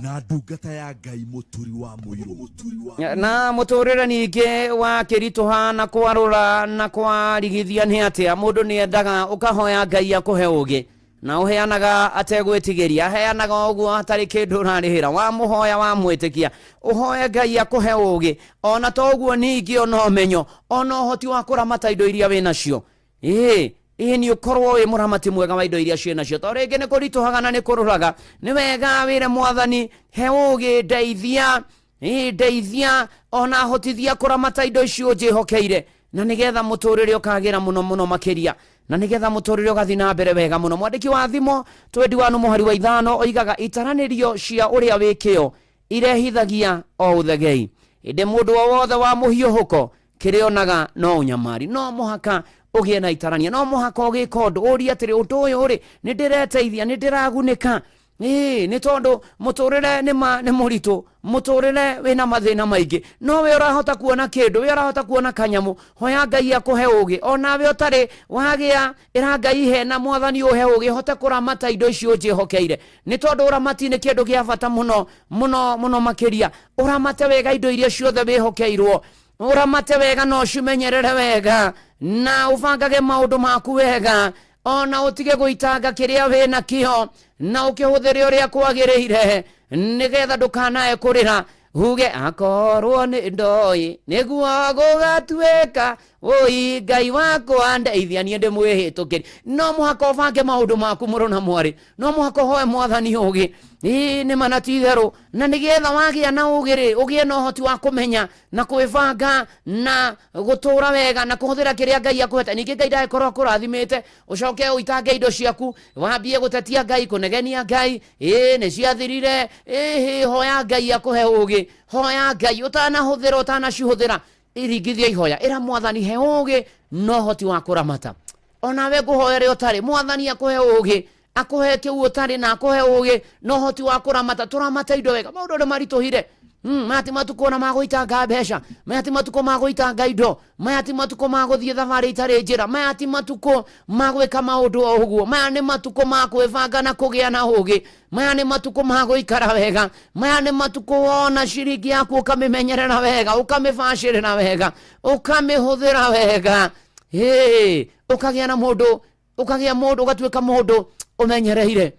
Na ndungata ya Ngai mũturi wa mũirũ na mũtũrĩre ningĩ wa kĩritũha na kwarũra na kwarigithia nĩ atĩa mũndũ nĩ endaga ũkahoya Ngai akũhe ũgĩ na ũheanaga ategwĩtigĩria aheanaga ũguo hatarĩ kĩndũ ũrarĩhĩra wamũhoya wamwĩtĩkia ũhoe Ngai akũhe ũgĩ ona to ũguo ningĩ ona ũmenyo ona ũhoti wa kũramata indo iria wĩnacio. Ĩĩ ĩĩ nĩ ũkorwo wĩ mũramati mwega wa indo iria ciĩnacio tondũ rĩngĩ nĩ kũritũhaga na nĩ kũrũraga nĩ wega wĩre mwathani he ũgĩ ndeithia ĩĩ ndeithia ona hotithia kũramata indo icio njĩhokeire na nĩgetha mũtũrĩre ũkagĩra mũno mũno makĩria na nĩgetha mũtũrĩre ũgathiĩ na mbere wega mũno. Mwandĩki wa thimo 21 mũhari wa 5 oigaga itaranĩrio cia ũrĩa wĩ kĩo irehithagia o ũthegei ĩndĩ mũndũ o wothe wa mũhiũhũko kĩrĩonaga no ũnyamari. No mũhaka ũgĩe na itarania no mũhaka ũgĩka ũndũ ũrie atĩrĩ ũndũ ũyũ rĩ nĩ ndĩreteithia nĩ ndĩragunĩka. Ĩĩ, nĩ tondũ mũtũrĩre nĩ ma nĩ mũritũ, mũtũrĩre wĩna mathĩna maingĩ, no we ũrahota kuona kĩndũ, we ũrahota kuona kanyamũ, hoya Ngai akũhe ũgĩ. Onawe ũtarĩ wagĩa, ĩra Ngai he na mwathani ũhe ũgĩ hote kũramata indo icio ũnjĩhokeire, nĩ tondũ ũramati nĩ kĩndũ gĩa bata mũno mũno mũno makĩria. Ũramate wega indo iria ciothe wĩhokeirwo, ũramate wega na ũcimenyerere wega, na ũbangage maũndũ maku wega, ona ũtige gũitanga kĩrĩa wĩna kĩo, na ũkĩhũthĩre ũrĩa kwagĩrĩire, nĩgetha ndũkanae kũrĩra uge akorwo nĩ ndoĩ nĩguo gũgatuĩka ũi Ngai wakwa ndeithia niĩ ndĩmwĩhĩtũkĩri. No mũhaka ũbange maũndũ maku mũrũ na mwarĩ, no mũhaka ũhoe mwathani ũgĩ. Ĩĩ nĩ mana ti itherũ, na nĩgetha wagĩa na ũgĩ rĩ, ũgĩe na ũhoti wa kũmenya na kwĩbanga na gũtũra wega na kũhũthĩra kĩrĩa Ngai akũhete. Ningĩ Ngai ndagĩkorwo akũrathimĩte ũcoke ũitange indo ciaku, wambie gũtetia Ngai, kũnegenia Ngai, ĩĩ nĩ ciathirire. Ĩhĩ, hoya Ngai akũhe ũgĩ, hoya Ngai ũtanahũthĩra, ũtanacihũthĩra, iringithia ihoya, ĩra mwathani he ũgĩ na ũhoti wa kũramata. Onawe ngũhoya ũrĩa ũtarĩ, mwathani akũhe ũgĩ, akũhe kĩu ũtarĩ na akũhe ũgĩ na ũhoti wa kũramata. Tũramate indo wega, maũndũ nĩ maritũhire. Maya ti matukũ ona ma gũitanga mbeca, maya ti matukũ ma gũitanga indo, maya ti matukũ ma gũthiĩ thabarĩ itarĩ njĩra, maya ti matukũ ma gwĩka maũndũ o ũguo, maya nĩ matukũ ma kwĩbanga na kũgĩa na ũgĩ, maya nĩ matukũ ma gũikara wega, maya nĩ matukũ wona ciringi yaku ũkamĩmenyerera wega, ũkamĩbacĩrĩra wega, ũkamĩhũthĩra wega. Ĩĩ, ũkagĩa na mũndũ, ũkagĩa mũndũ, ũgatuĩka mũndũ ũmenyereire.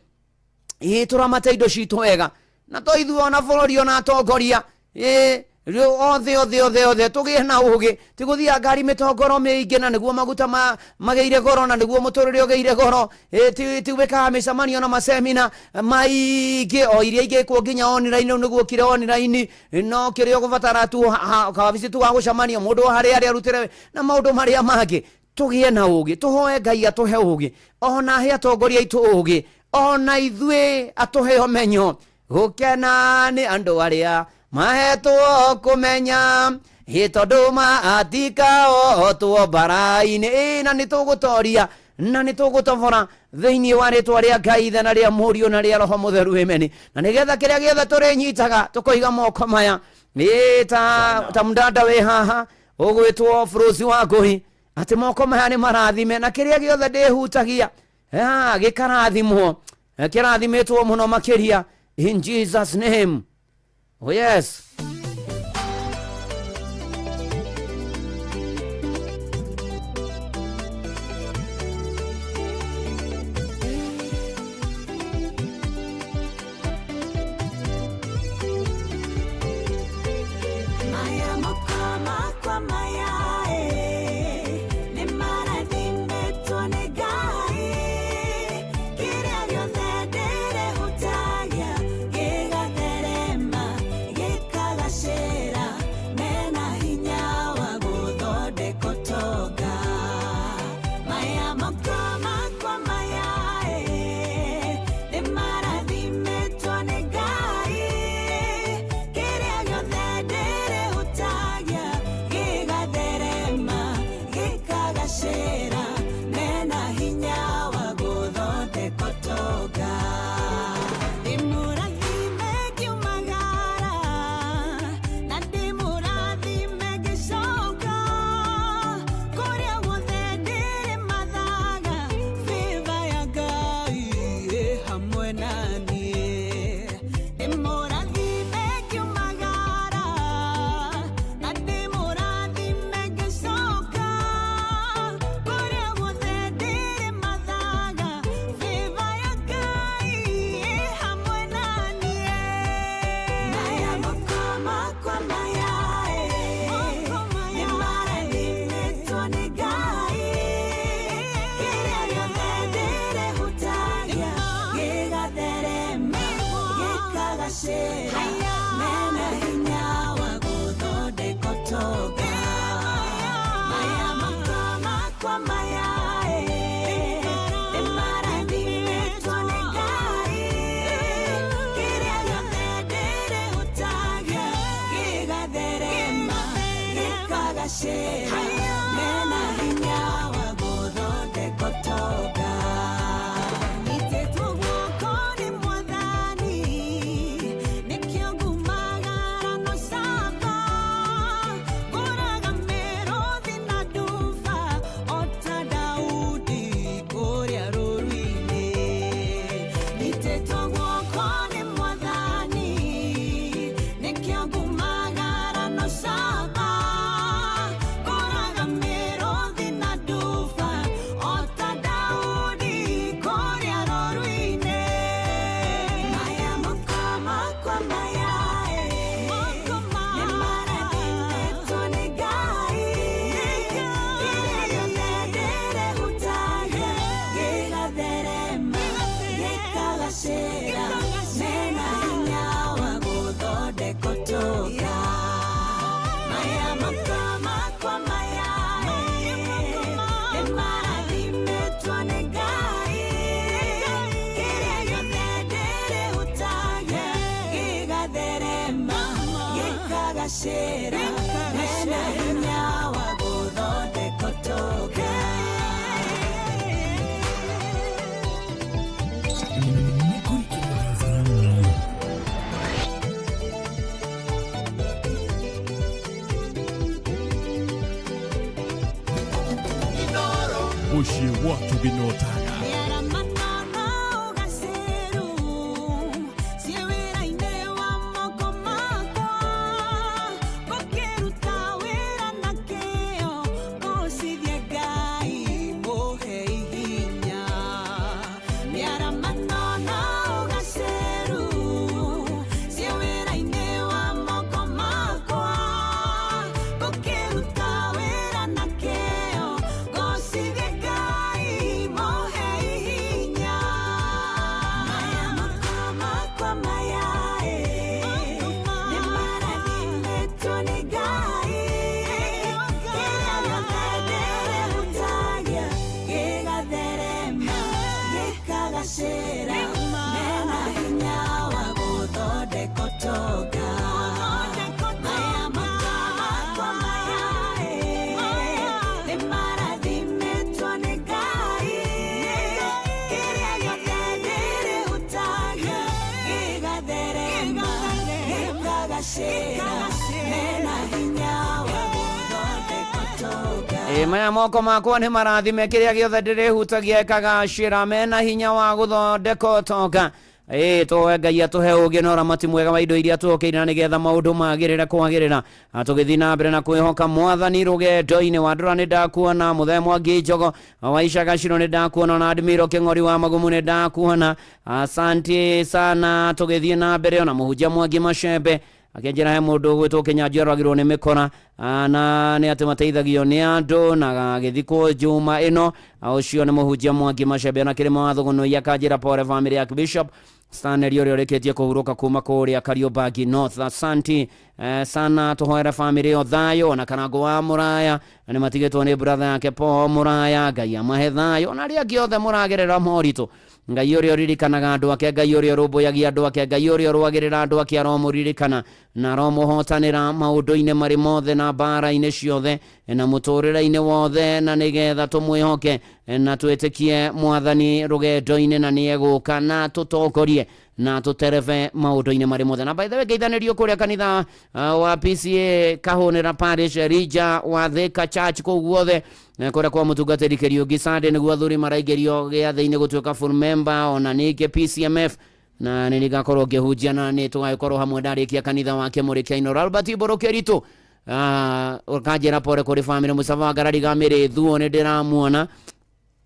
Ĩĩ, tũramate indo citũ wega, na to ithuĩ ona bũrũri ona atongoria, ĩĩ, rĩu othe othe othe othe tũgĩe na ũgĩ, ti gũthiaga ngari mĩtongoro mĩingĩ na nĩguo maguta magĩire goro na nĩguo mũtũrĩre ũgĩire goro. Ĩĩ, ti gwĩkaga mĩcemanio na masemina maingĩ o iria ingĩkwo nginya online, rĩu nĩguo kire online, no kĩrĩa ũgũbatara tu kawabici tu wa gũcemania mũndũ o harĩa arĩ arutĩre na maũndũ marĩa mangĩ. Tũgĩe na ũgĩ, tũhoe Ngai atũhe ũgĩ, ona ahe atongoria aitũ ũgĩ, ona ithuĩ atũhe ũmenyo. Gũkena nĩ andũ arĩa mahetwo kũmenya, ĩ tondũ matikahotwo mbara-inĩ. Ĩ, na nĩ tũgũtoria na nĩ tũgũtobora thĩinĩ wa rĩtwa rĩa Ngai Ithe na rĩa Mũriũ na rĩa Roho Mũtheru, amen. Na nĩgetha kĩrĩa gĩothe tũrĩnyitaga tũkoiga moko maya, ĩ ta mdada wĩ haha ũgwĩtwo Frozi wa Ngũi, atĩ moko maya nĩ marathime, na kĩrĩa gĩothe ndĩhutagia gĩkarathimwo, kĩrathimĩtwo mũno makĩria, in Jesus name. Oh yes. Maya moko makwa maya, nĩ marathimĩtwo nĩ Ngai. Kĩrĩa gĩothe ndĩrĩhutagia gĩgatherema, gĩkagacĩra. gĩkagacĩra mena hinya wa gũthondeka ũtonga maya moko makwa maya nĩ marathimĩtwo nĩ Ngai kĩrĩa gĩothe ndĩrĩhutagia gĩgatherema gĩkagacĩra mena hinya wa gũthondeka ũtonga. Mũciĩ wa Tũgĩnotaga. Mĩaramata ũgaceru ciĩ wĩra-inĩ wa moko makwa ngũkĩruta wĩra na kĩo ngũcithie Ngai mũhe hinya mĩaramata na ũgaceru ciĩ wĩra-inĩ wa moko makwa ngũkĩruta wĩra na kĩo ngũcithie Ngai mũhe hinya maya moko makwa maya nĩ marathimĩtwo nĩ Ngai kĩrĩa gĩothe ndĩrĩhutagia gĩgatherema gĩkagacĩra mena hinya wa gũthondeka ũtonga maya moko makwa maya nĩ marathimĩtwo nĩ Ngai kĩrĩa gĩothe ndĩrĩhutagia gĩgatherema gĩkagacĩra mena hinya wa gũthondeka ũtonga. Ĩ maya moko makwa nĩ marathime kĩrĩa gĩothe ndĩrĩhutagia ĩkagacĩra mena hinya wa gũthondeka ũtonga. Ĩ tũhoe Ngai atũhe ũgĩ na ũramati mwega wa indo iria tũhokeire na nĩgetha maũndũ magĩrĩre kwagĩrĩra. Na tũgĩthiĩ na mbere na kwĩhoka mwathani rũgendo-inĩ. Wandũra nĩ ndakuona, Mũthee Mwangi Njogo wa Icagaciro nĩ ndakuona, ona Admiro Kĩng'ori wa Magumu nĩ ndakuona. Asante sana. Tũgĩthiĩ na mbere ona mũhunjia Mwangi Macembe akĩnjĩra he mũndũ ũgwĩtwo Kĩnyanjui arwagirwo nĩ mĩkora na nĩ atĩ mateithagio nĩ andũ na agĩthikwo Juma ĩno. Ũcio nĩ mũhunjia Mwangi Macembe. Ona kĩrĩma wa Thũgũnũi akanjĩra pore family ya Bishop Stanley ũrĩa ũrĩkĩtie kũhurũka kuma kũrĩa Kariobangi North. Asanti sana. Tũhoere family ĩyo thayũ. Ona Karango wa Mũraya nĩ matigĩtwo nĩ brother yake Paul Mũraya, Ngai amahe thayũ. Ona arĩa angĩ othe mũragerera moritũ, Ngai ũrĩa ũririkanaga andũ ake, Ngai ũrĩa ũrũmbũyagia andũ ake, Ngai ũrĩa ũrũagĩrĩra andũ ake aromũririkana na aromũhotanĩra maũndũ-inĩ marĩ mothe na mbara-inĩ ciothe na mũtũrĩre-inĩ wothe, na nĩgetha tũmwĩhoke na twĩtĩkie mwathani rũgendo-inĩ, na nĩegũka na tũtongorie na tũterebe maũndũ-inĩ marĩ mothe. Na by the way, ngeithanĩrio kũrĩa kanitha wa PCA Kahũnĩra Parish Rija wa Thika Church kũu guothe kũrĩa kwa mũtungatĩri Kĩriũngĩ Sunday nĩguo athuri maraingĩrio gĩathĩ-inĩ gũtuĩka full member, ona ningĩ PCMF na nĩ ngakorwo ngĩhunjia na nĩ tũgagĩkorwo hamwe ndarĩkia kanitha wa Kĩmũrĩ kĩa Inooro. Albert Mbũrũ Kĩritũ ũkanjĩra pore kũrĩ family. Mũcaba wa Ngarari ga Mĩrĩ Thuo nĩ ndĩramuona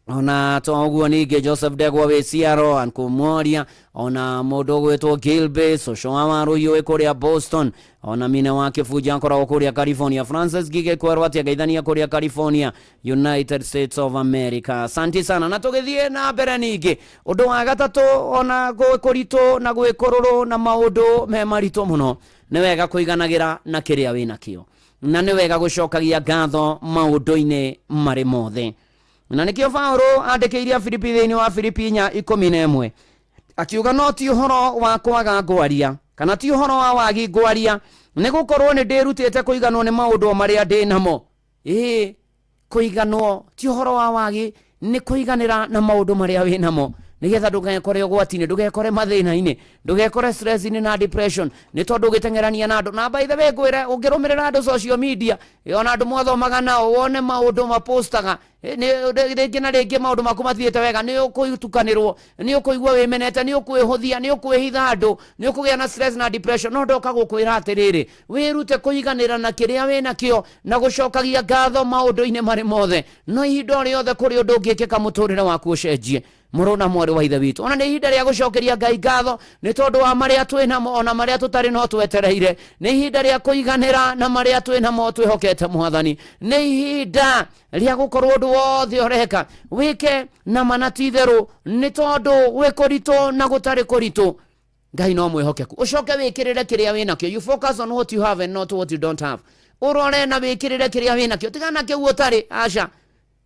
ona to ũguo ningĩ Joseph Ndegwa wĩ Ciaro Ankũmoria, ona mũndũ ũgwĩtwo Gilbe Coco wa Warũhiũ wĩ kũrĩa Boston, ona Mine wa Kĩbunja akoragwo kũrĩa California, Francis Gige kwerwo atĩ angeithania kũrĩa California, United States of America. Asante sana. Na tũgĩthiĩ na mbere ningĩ ũndũ wa gatatũ, ona gwĩ kũritũ na gwĩ kũrũrũ na maũndũ me maritũ mũno, nĩ wega kũiganagĩra na kĩrĩa wĩnakĩo, na nĩ wega gũcokagia ngatho maũndũ-inĩ marĩ mothe. Na nĩkĩo Paũlũ andĩkĩire Afilipi thĩinĩ wa Filipi 4:11 akiuga no ti ũhoro wa kwaga ngwaria kana ti ũhoro wa wagi ngwaria, nĩ gũkorwo nĩ ndĩrutĩte kũiganwo nĩ maũndũ marĩa ndĩ namo. Ĩĩ, kũiganwo ti ũhoro wa wagi, nĩ kũiganĩra na maũndũ marĩa wĩ namo, nĩgetha ndũgekore ũgwati-inĩ, ndũgekore mathĩna-inĩ, ndũgekore stress-inĩ na depression, nĩ tondũ ũgĩteng'erania na andũ. Na by the way ngwĩre, ũngĩrũmĩrĩra andũ social media, ona andũ mwathomaga nao, wone maũndũ mapostaga rĩngĩ na rĩngĩ maũndũ maku mathiĩte wega, nĩ ũkũtukanĩrwo, nĩ ũkũigua wĩmenete, nĩ ũkwĩhũthia, nĩ ũkwĩhitha andũ, nĩ ũkũgĩa na stress na depression. No ndoka gũkwĩra atĩrĩrĩ, wĩrute kũiganĩra na kĩrĩa wĩnakĩo na gũcokagia ngatho maũndũ-inĩ marĩ mothe. No ihinda o rĩothe kũrĩ ũndũ ũngĩkĩka mũtũrĩre waku ũcenjie. Mũrũ na mwarĩ wa ithe witũ, ona nĩ ihinda rĩa gũcokeria Ngai ngatho nĩ tondũ wa marĩa twĩ namo, ona marĩa tũtarĩ no twetereire. Nĩ ihinda rĩa kũiganĩra na marĩa twĩ namo twĩhokete Mwathani. Nĩ ihinda rĩa gũkorwo ũndũ wothe ũreka wĩke na mana ti itherũ, nĩ tondũ gwĩ kũritũ na gũtarĩ kũritũ Ngai no mwĩhokeku. Ũcoke wĩkĩrĩre kĩrĩa wĩnakĩo. You focus on what you have and not what you don't have. Ũrore na wĩkĩrĩre kĩrĩa wĩnakĩo, tigana kĩu ũtarĩ. Aca,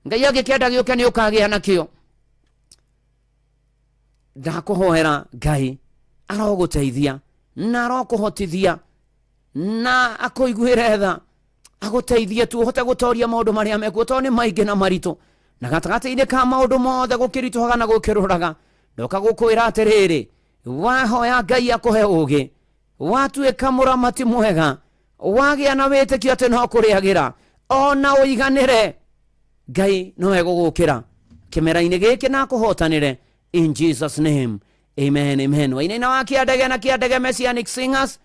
Ngai angĩkĩenda gĩũke nĩ ũkagĩa nakĩo. Ndakũhoera Ngai arogũteithia na arokũhotithia na akũiguĩre tha, agũteithie tu ũhote gũtoria maũndũ marĩa mekuo, tondũ nĩ maingĩ na maritũ, na gatagatĩ-inĩ ka maũndũ mothe gũkĩritũhaga na gũkĩrũraga. Ndoka gũkwĩra atĩrĩrĩ, wahoya Ngai akũhe ũgĩ, watuĩka mũramati mwega, wagĩa na wĩtĩkio atĩ no kũrĩagĩra, ona ũiganĩre, Ngai no egũgũkĩra kĩmera-inĩ gĩkĩ na akũhotanĩre. In Jesus name, amen, amen. Wainaina wa Kĩandege na Kĩandege Messianic Singers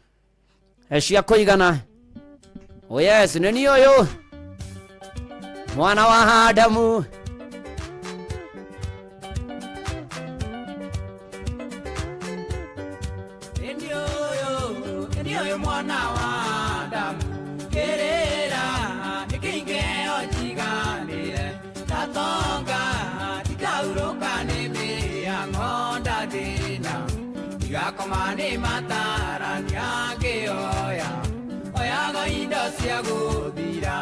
cia kũigana. Oh yes, nĩ niĩ ũyũ mwana wa Adamu. Nĩ mwana wa Adamu, kĩrĩra nĩ kĩingĩo njiganĩre, ndatonga ndikaurũka nĩ mbĩa ng'onda thĩna, ndigakoma nĩ matarania ngĩoya, oyaga indo cia gũthira.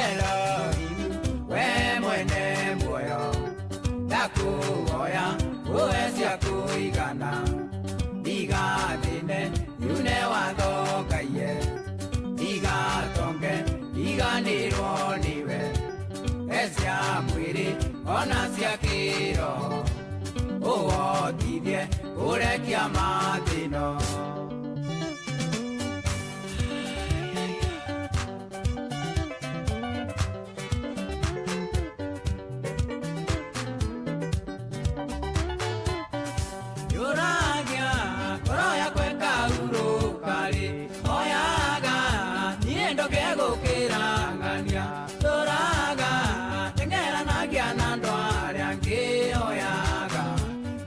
Elohimu, we mwene muoyo, ndakũhoya ũhe cia kũigana, ndigathĩne yune watho Ngai, ndigatonge ndiganĩrwo nĩwe, he cia mwĩrĩ ona cia kĩroho, ũhotithie kũrekia mathĩna. Yũragia ngoro yakwa ĩkahurũka-rĩ, oyaga niĩ ndoke gũkĩrangania, tũraga teng'eranagia na andũ arĩa angĩ, oyaga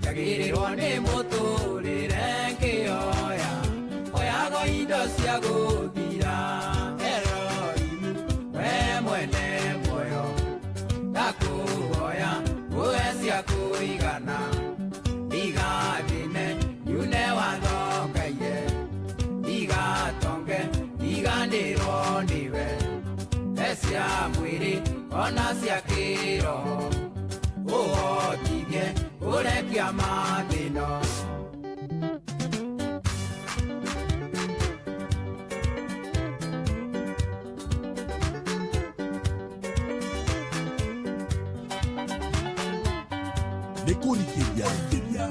njagĩrĩrwo nĩ mũtũrĩre ngĩoya, oyaga indo cia gũthira. Elohimu, we mwene muoyo, ndakũhoya ũhe cia kũigana, ndigathĩne nyune watho Ngai, ndigatonge ndiganĩrwo nĩwe, he cia mwĩrĩ ona cia kĩroho, ũhotithie kũrekia mathĩna. Nĩ kũrigĩria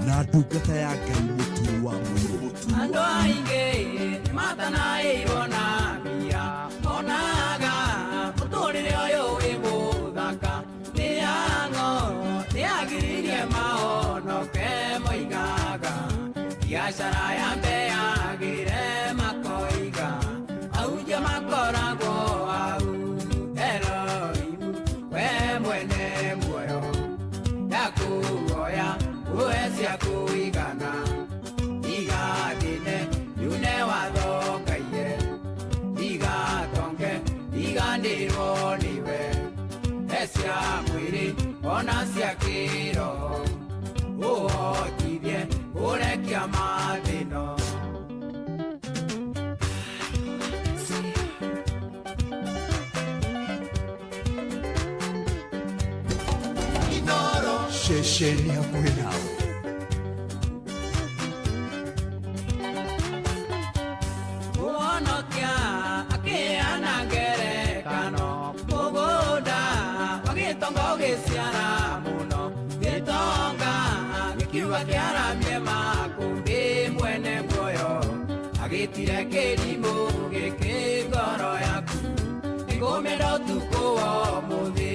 na ndungata ya Ngai Mũturi wa Mũirũ. Andũ aingĩ nĩmatanaĩirwo na mbia, monaga mũtũrĩre ũyũ wĩ mũthaka, nĩ ang'o nĩagiririe mahonoke, moigaga biacara ya mbeagĩre, makoiga ahunjia makoragwo hau. Elohimu, we mwene muoyo, ndakũhoya ũhe cia kũigana, ndigathĩne nyune watho Ngai, ndigatonge ndiganĩrwo nĩwe, he cia mwĩrĩ ona cia kĩroho, ũhotithie kũrekia mathĩna. Ceceni hakuhĩ nawe. Ũhonokia akĩheana ngerekano, mũgũnda wa gĩtonga ũgĩciara mũno, gĩtonga gĩkiuga kĩaramie makũmbĩ, mwene muoyo agĩtire kĩrimũ gĩkĩ ngoro yaku, nĩngũmĩenda ũtukũ wa ũmũthĩ.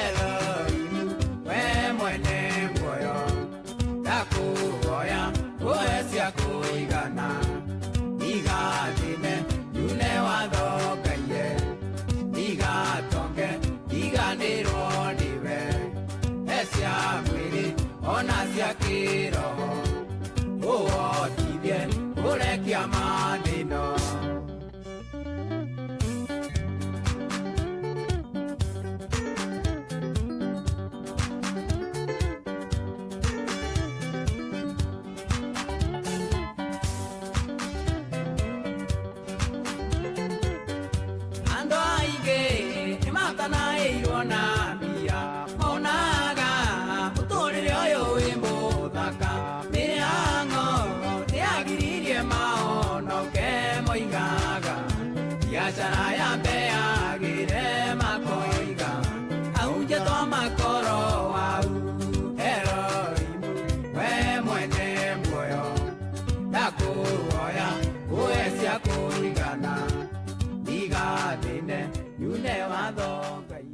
Elohimu, we mwene muoyo, ndakũhoya ũhe cia kũigana, ndigathĩne nyune watho Ngai, ndigatonge ndiganĩrwo nĩwe, he cia mwĩrĩ ona kĩama thĩno. Andũ aingĩ nĩmatanaĩirwo na mbia, monaga mũtũrĩre ũyũ wĩ mũthaka. Mĩhang'o nĩyagiririe mahonoke, moigaga biacara yambeagĩre makoiga ahunjia twa makoro wau Eroimu, we mwene muoyo ndakũhoya ũhe cia kũigana ndigathĩne nyune watho Ngai.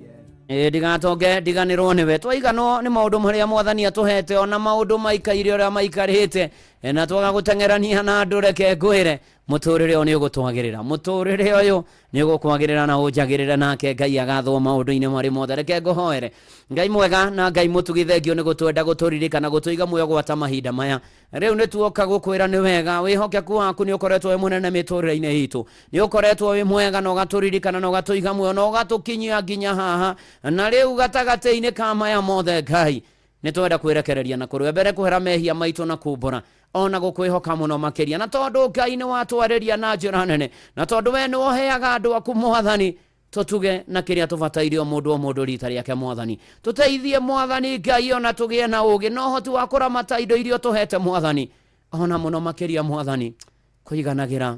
Ĩ ndigatonge ndiganĩrwo nĩwe. Twaiganwo nĩ maũndũ marĩa mwathani atũhete, ona maũndũ maikaire ũrĩa maikarĩte, na twaga gũteng'erania na andũ, reke ngwĩre mũtũrĩre ũyũ nĩ ũgũtwagĩrĩra, mũtũrĩre ũyũ nĩ ũgũkwagĩrĩra na ũnjagĩrĩre, nake Ngai agathwo maũndũ-inĩ marĩ mothe. Reke ngũhoere. Ngai mwega na Ngai mũtugi, thengio nĩ gũtwenda, gũtũririkana, gũtũiga muoyo gwata mahinda maya. Rĩu nĩ tuoka gũkwĩra nĩ wega, wĩhokeku waku nĩ ũkoretwo wĩ mũnene mĩtũrĩre-inĩ itũ, nĩ ũkoretwo wĩ mwega na ũgatũririkana na ũgatũiga muoyo na ũgatũkinyia nginya haha. Na rĩu gatagatĩ-inĩ ka maya mothe, Ngai, nĩ twenda kwĩrekereria na kũrĩ mbere kũhera mehia maitũ na kumbũra ona gũkwĩhoka mũno makĩria, na tondũ Ngai nĩ watwarĩria na njĩra nene, na tondũ we nĩ woheaga andũ aku mwathani, tũtuge na kĩrĩa tũbataire o mũndũ o mũndũ rita rĩake mwathani. Tũteithie mwathani Ngai ona tũgĩe na ũgĩ na ũhoti wa kũramata indo iria ũtũhete mwathani, ona mũno makĩria mwathani kũiganagĩra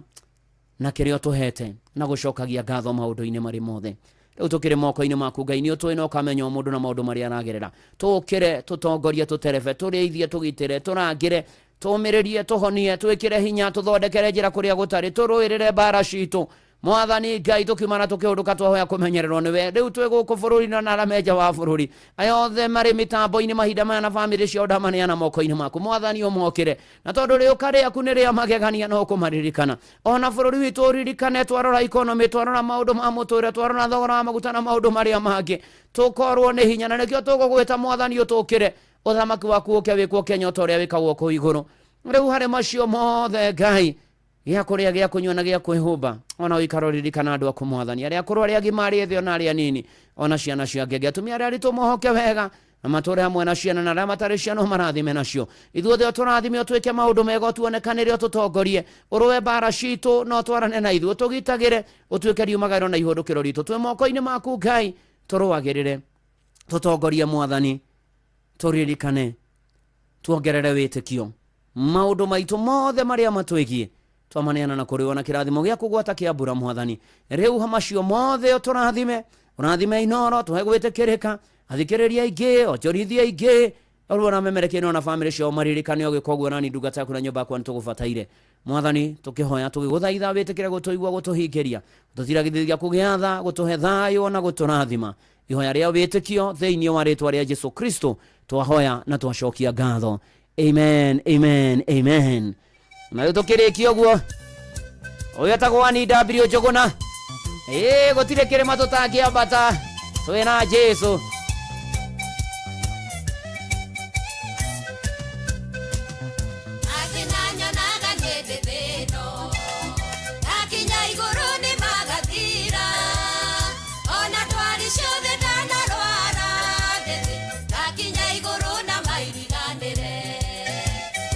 na kĩrĩa ũtũhete na gũcokagia ngatho maũndũ-inĩ marĩ mothe. Rĩu tũkĩrĩ moko-inĩ maku Ngai, nĩ ũtũĩ na ũkamenya o mũndũ na maũndũ marĩa aragerera. Tũkĩre, tũtongorie, tũterebe, tũrĩithie, tũgitĩre, tũrangĩre, tũmĩrĩrie, tũhonie, twĩkĩre hinya, tũthondekere njĩra kũrĩa gũtarĩ, tũrũĩrĩre mbara citũ mwathani Ngai. Tũkiumana tũkĩũndũka, twahoya kũmenyererwo nĩwe. Rĩu twĩ gũkũ bũrũri na arĩa me nja wa bũrũri, aya othe marĩ mĩtambo-inĩ mahinda maya na bamĩrĩ ciao, ndamaneana moko-inĩ maku mwathani, ũmokĩre, na tondũ rĩũka rĩaku nĩ rĩa magegania no ũkũmaririkana. Ona bũrũri witũ ũririkane, twarora ikonomĩ, twarora maũndũ ma mũtũrĩre, twarora thogora wa maguta na maũndũ marĩa mangĩ, tũkorwo nĩ hinya, na nĩkĩo tũgũgwĩta mwathani, ũtũkĩre, ũthamaki waku ũke wĩkwo Kenya ta ũrĩa wĩkagwo kũu igũrũ. Rĩu harĩ macio mothe Ngai, gĩa kũrĩa, gĩa kũnyua na gĩa kwĩhumba, ona ũikara ũririkana andũ aku mwathani, arĩa akũrũ, arĩa agima, arĩa ethĩ ona arĩa anini, ona ciana cia ngenge, atumia arĩa aritũ mohoke wega na matũre hamwe na ciana, na arĩa matarĩ ciana ũmarathime nacio. Ithuothe ũtũrathime, ũtwĩke maũndũ mega, ũtuonekanĩre, ũtũtongorie, ũrũe mbara citũ na ũtwarane na ithuĩ, ũtũgitagĩre, ũtuĩke riumagaro na ihũndũkĩro ritũ. Twĩ moko-inĩ maku Ngai, tũrũagĩrĩre, tũtongorie mwathani, tũririkane, tuongerere wĩtĩkio maũndũ maitũ mothe marĩa matwĩgiĩ, twamaneana na kũrĩ na kĩrathimo gĩa kũgwata kĩa mbura mwathani. Rĩu macio mothe ũtũrathime, ũrathime Inoro, tũhe gwĩtĩkĩrĩka, athikĩrĩria aingĩ, onjorithia aingĩ, ũruo na memerekie na bamĩrĩ ciao maririkane ũgĩka ũguo. Nani ndungata yaku na nyũmba yakwa nĩtũgũbataire mwathani, tũkĩhoya, tũgĩgũthaitha wĩtĩkĩre gũtũigua, gũtũhingĩria, gũtũtiragithĩria kũgĩa tha, gũtũhe thayũ na gũtũrathima. Ihoya rĩa wĩtĩkio thĩinĩ wa rĩtwa rĩa Jesu Kristo twahoya na twacokia ngatho, amen, amen, amen. Na rĩu tũkĩrĩkia ũguo, ũyũ etagwo Ani W Njũgũna. Ĩĩ, gũtirĩ kĩrĩma tũtangĩambata twĩna Jesu. Atĩ nanyonaga nyĩndĩ thĩno, ndakinya igũrũ nĩ magathira, ona ndwari ciothe ndanarwara ndĩthĩ, ndakinya igũrũ na mairiganĩre.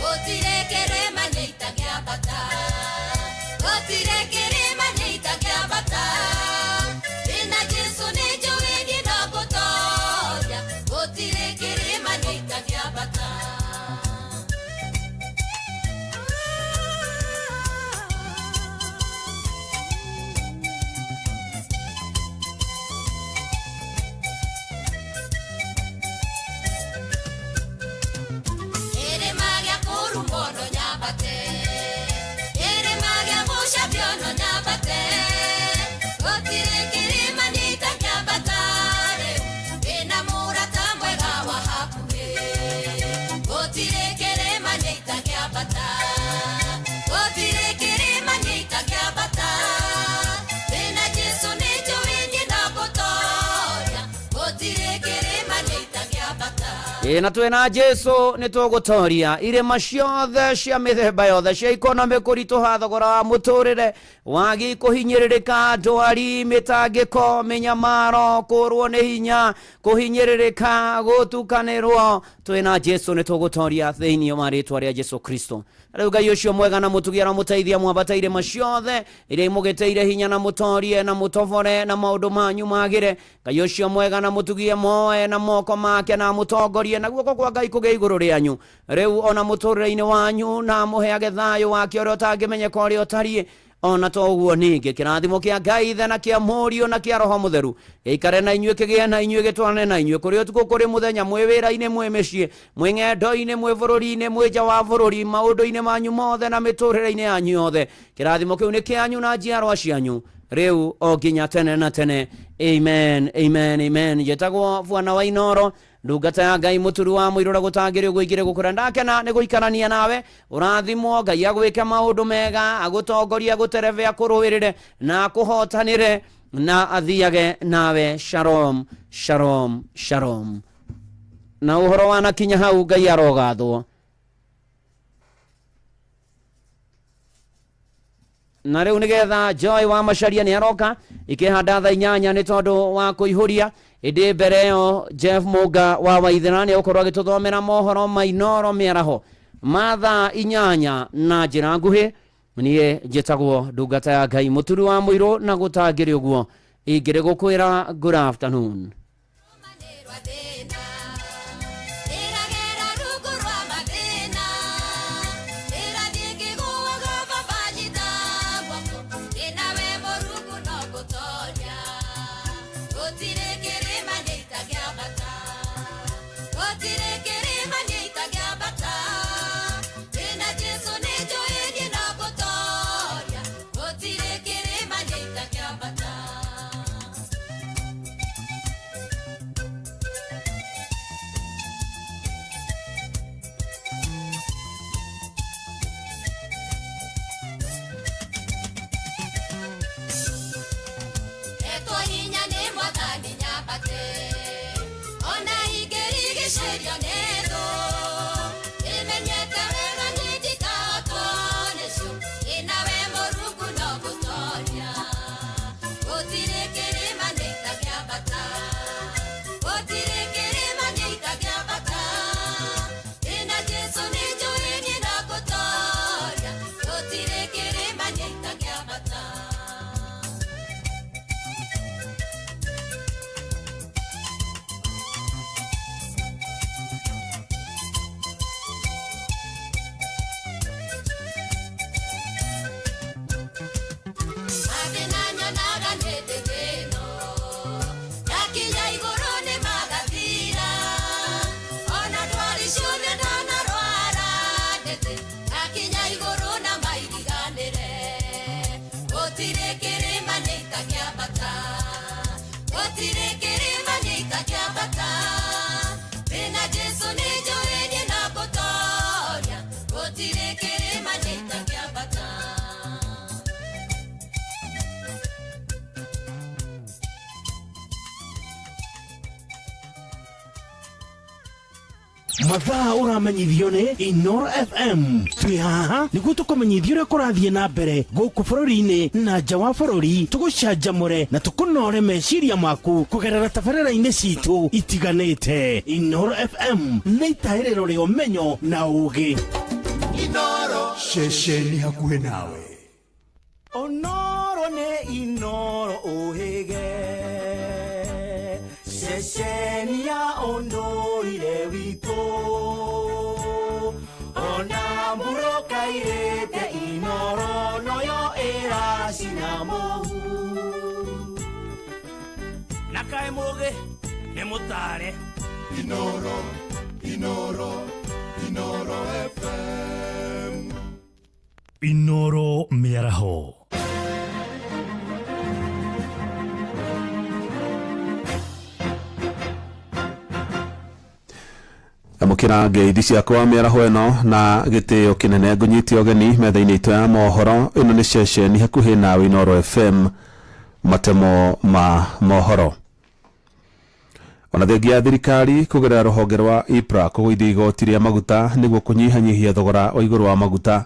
Gũtirĩ kĩrĩma nĩ itangĩambata, gũtirĩ kĩrĩma nĩ itangĩambata, ndĩna Jesũ nĩ njũĩ niĩ no ngũtoria, gũtirĩ kĩrĩma nĩ itangĩambata. Kĩrĩma gĩa kũrumwo no nyambate, kĩrĩma gĩa gũcambio no nyambate. Ĩ na twĩna Jesu nĩ tũgũtoria irĩma ciothe cia mĩthemba yothe cia ikonomĩ, kũritũha, thogora wa mũtũrĩre, wagi, kũhinyĩrĩrĩka, ndwari, mĩtangĩko, mĩnyamaro, kũrwo nĩ hinya, kũhinyĩrĩrĩka, gũtukanĩrwo. Twĩna Jesu nĩ tũgũtoria thĩinĩ wa rĩtwa rĩa Jesu Kristo. Rĩu Ngai ũcio mwega na mũtugi aramũteithia mwambate irĩma ciothe iria imũgĩtĩire hinya, na mũtorie na mũtobore na maũndũ manyu magĩre. Ngai ũcio mwega na mũtugie moe na moko make na mũtongorie, na guoko kwa Ngai kũgĩe igũrũ rĩanyu rĩu ona mũtũrĩre-inĩ wanyu, na mũheage thayũ wake ũrĩa ũtangĩmenyeka ũrĩa ũtariĩ. Ona to ũguo ningĩ, kĩrathimo kĩa Ngai Ithe na kĩa Mũriũ na kĩa Roho Mũtheru gĩikare na inyuĩ, kĩgĩe na inyuĩ, gĩtwarane na inyuĩ kũrĩ ũtukũ, kũrĩ mũthenya, mwĩ wĩra-inĩ, mwĩ mĩciĩ, mwĩ ng'endo-inĩ, mwĩ bũrũri-inĩ, mwĩ nja wa bũrũri, maũndũ-inĩ manyu mothe na mĩtũrĩre-inĩ yanyu yothe. Kĩrathimo kĩu nĩ kĩanyu na njiarwa cianyu rĩu o nginya tene na tene. Amen, amen, amen. Njĩtagwo Bwana wa Inoro, ndungata ya Ngai, mũturu wa mũirũra, gũtangĩrĩ ũguo ingĩrĩ gũkũra. Ndakena nĩ gũikarania nawe. Ũrathimwo, Ngai agwĩke maũndũ mega, agũtongorie, agũterebe, akũrũĩrĩre na akũhotanĩre na athiage nawe. Shalom, shalom, shalom. Na ũhoro wanakinya hau, Ngai arogathwo. Na rĩu nĩgetha Joy wa Macaria nĩ aroka ikĩhanda thaa 8 nĩ tondũ wa kũihũria, ĩndĩ mbere ĩyo Jeff Mũnga wa Waithera nĩ egũkorwo agĩtũthomera mohoro ma Inoro mĩaraho ma thaa 8 na njĩra nguhĩ. Niĩ njĩtagwo ndungata ya Ngai, mũturi wa mũirũ, na gũtangĩrĩ ũguo ingĩrĩ gũkwĩra good afternoon. Ndĩragera rungu rwa mathĩna, ndĩrathiĩ ngĩgũaga, baba nyita guoko, ndĩnawe Mũrungu no ngũtoria. Gũtirĩ kĩrĩma niĩ itangĩambata, gũtirĩ kĩrĩma niĩ itangĩambata, ndĩna Jesũ nĩ njũĩ niĩ no ngũtoria. Gũtirĩ kĩrĩma niĩ itangĩambata. Etwo hinya nĩ Mwathani nyambate, ona ingĩrigicĩrio nĩ thũ, ĩmenyete wega niĩ ndikahotwo nĩcio, ĩnawe Mũrungu no ngũtoria. Gũtirĩ kĩrĩma niĩ itangĩambata, gũtirĩ kĩrĩma niĩ itangĩambata, ndĩna Jesũ nĩ njũĩ niĩ no ngũtoria. Gũtirĩ kĩrĩma niĩ itangĩambata. Mathĩna nyonaga nĩ thĩno, ndakinya igũrũ nĩ magathira, ona ndwari ciothe ndanarwara ndĩthĩ, ndakinya igũrũ na mairiganĩre. Gũtirĩ kĩrĩma niĩ itangĩambata, gũtirĩ kĩrĩma niĩ itangĩambata, ndĩna Jesũ nĩ njũĩ niĩ no ngũtoria. Gũtirĩ kĩrĩma niĩ itangĩambata. Mathaa ũramenyithio nĩ Inoro FM. Twĩ haha nĩguo tũkũmenyithia ũrĩa kũrathiĩ na mbere gũkũ bũrũri-inĩ na nja wa bũrũri, tũgũcanjamũre na tũkũnore meciria maku kũgerera tabarĩra-inĩ citũ itiganĩte. Inoro FM nĩ itahĩrĩro rĩa ũmenyo na ũgĩ. Ceceni hakuhĩ nawe. Onoro nĩ Inoro ũhĩge, ceceni ya ũndũire witũ, ona mburũka irĩte Inoro noyo ĩracina mũhu. Na kaĩ mũgĩ nĩ mũtare. Inoro, Inoro, Inoro FM. Inoro mĩaraho. Amũkĩra ngeithi ciakwa mĩaraho ĩno na gĩtĩo kĩnene, ngũnyite ũgeni metha-inĩ itũ ya mohoro. Ĩno nĩ ceceni hakuhĩ nawe, Inoro FM, matemo ma mohoro. Ona thengia ya thirikari kũgerera rũhonge rwa IPRA kũgũithia igoti rĩa maguta nĩguo kũnyihanyihia thogora wa igũrũ wa maguta,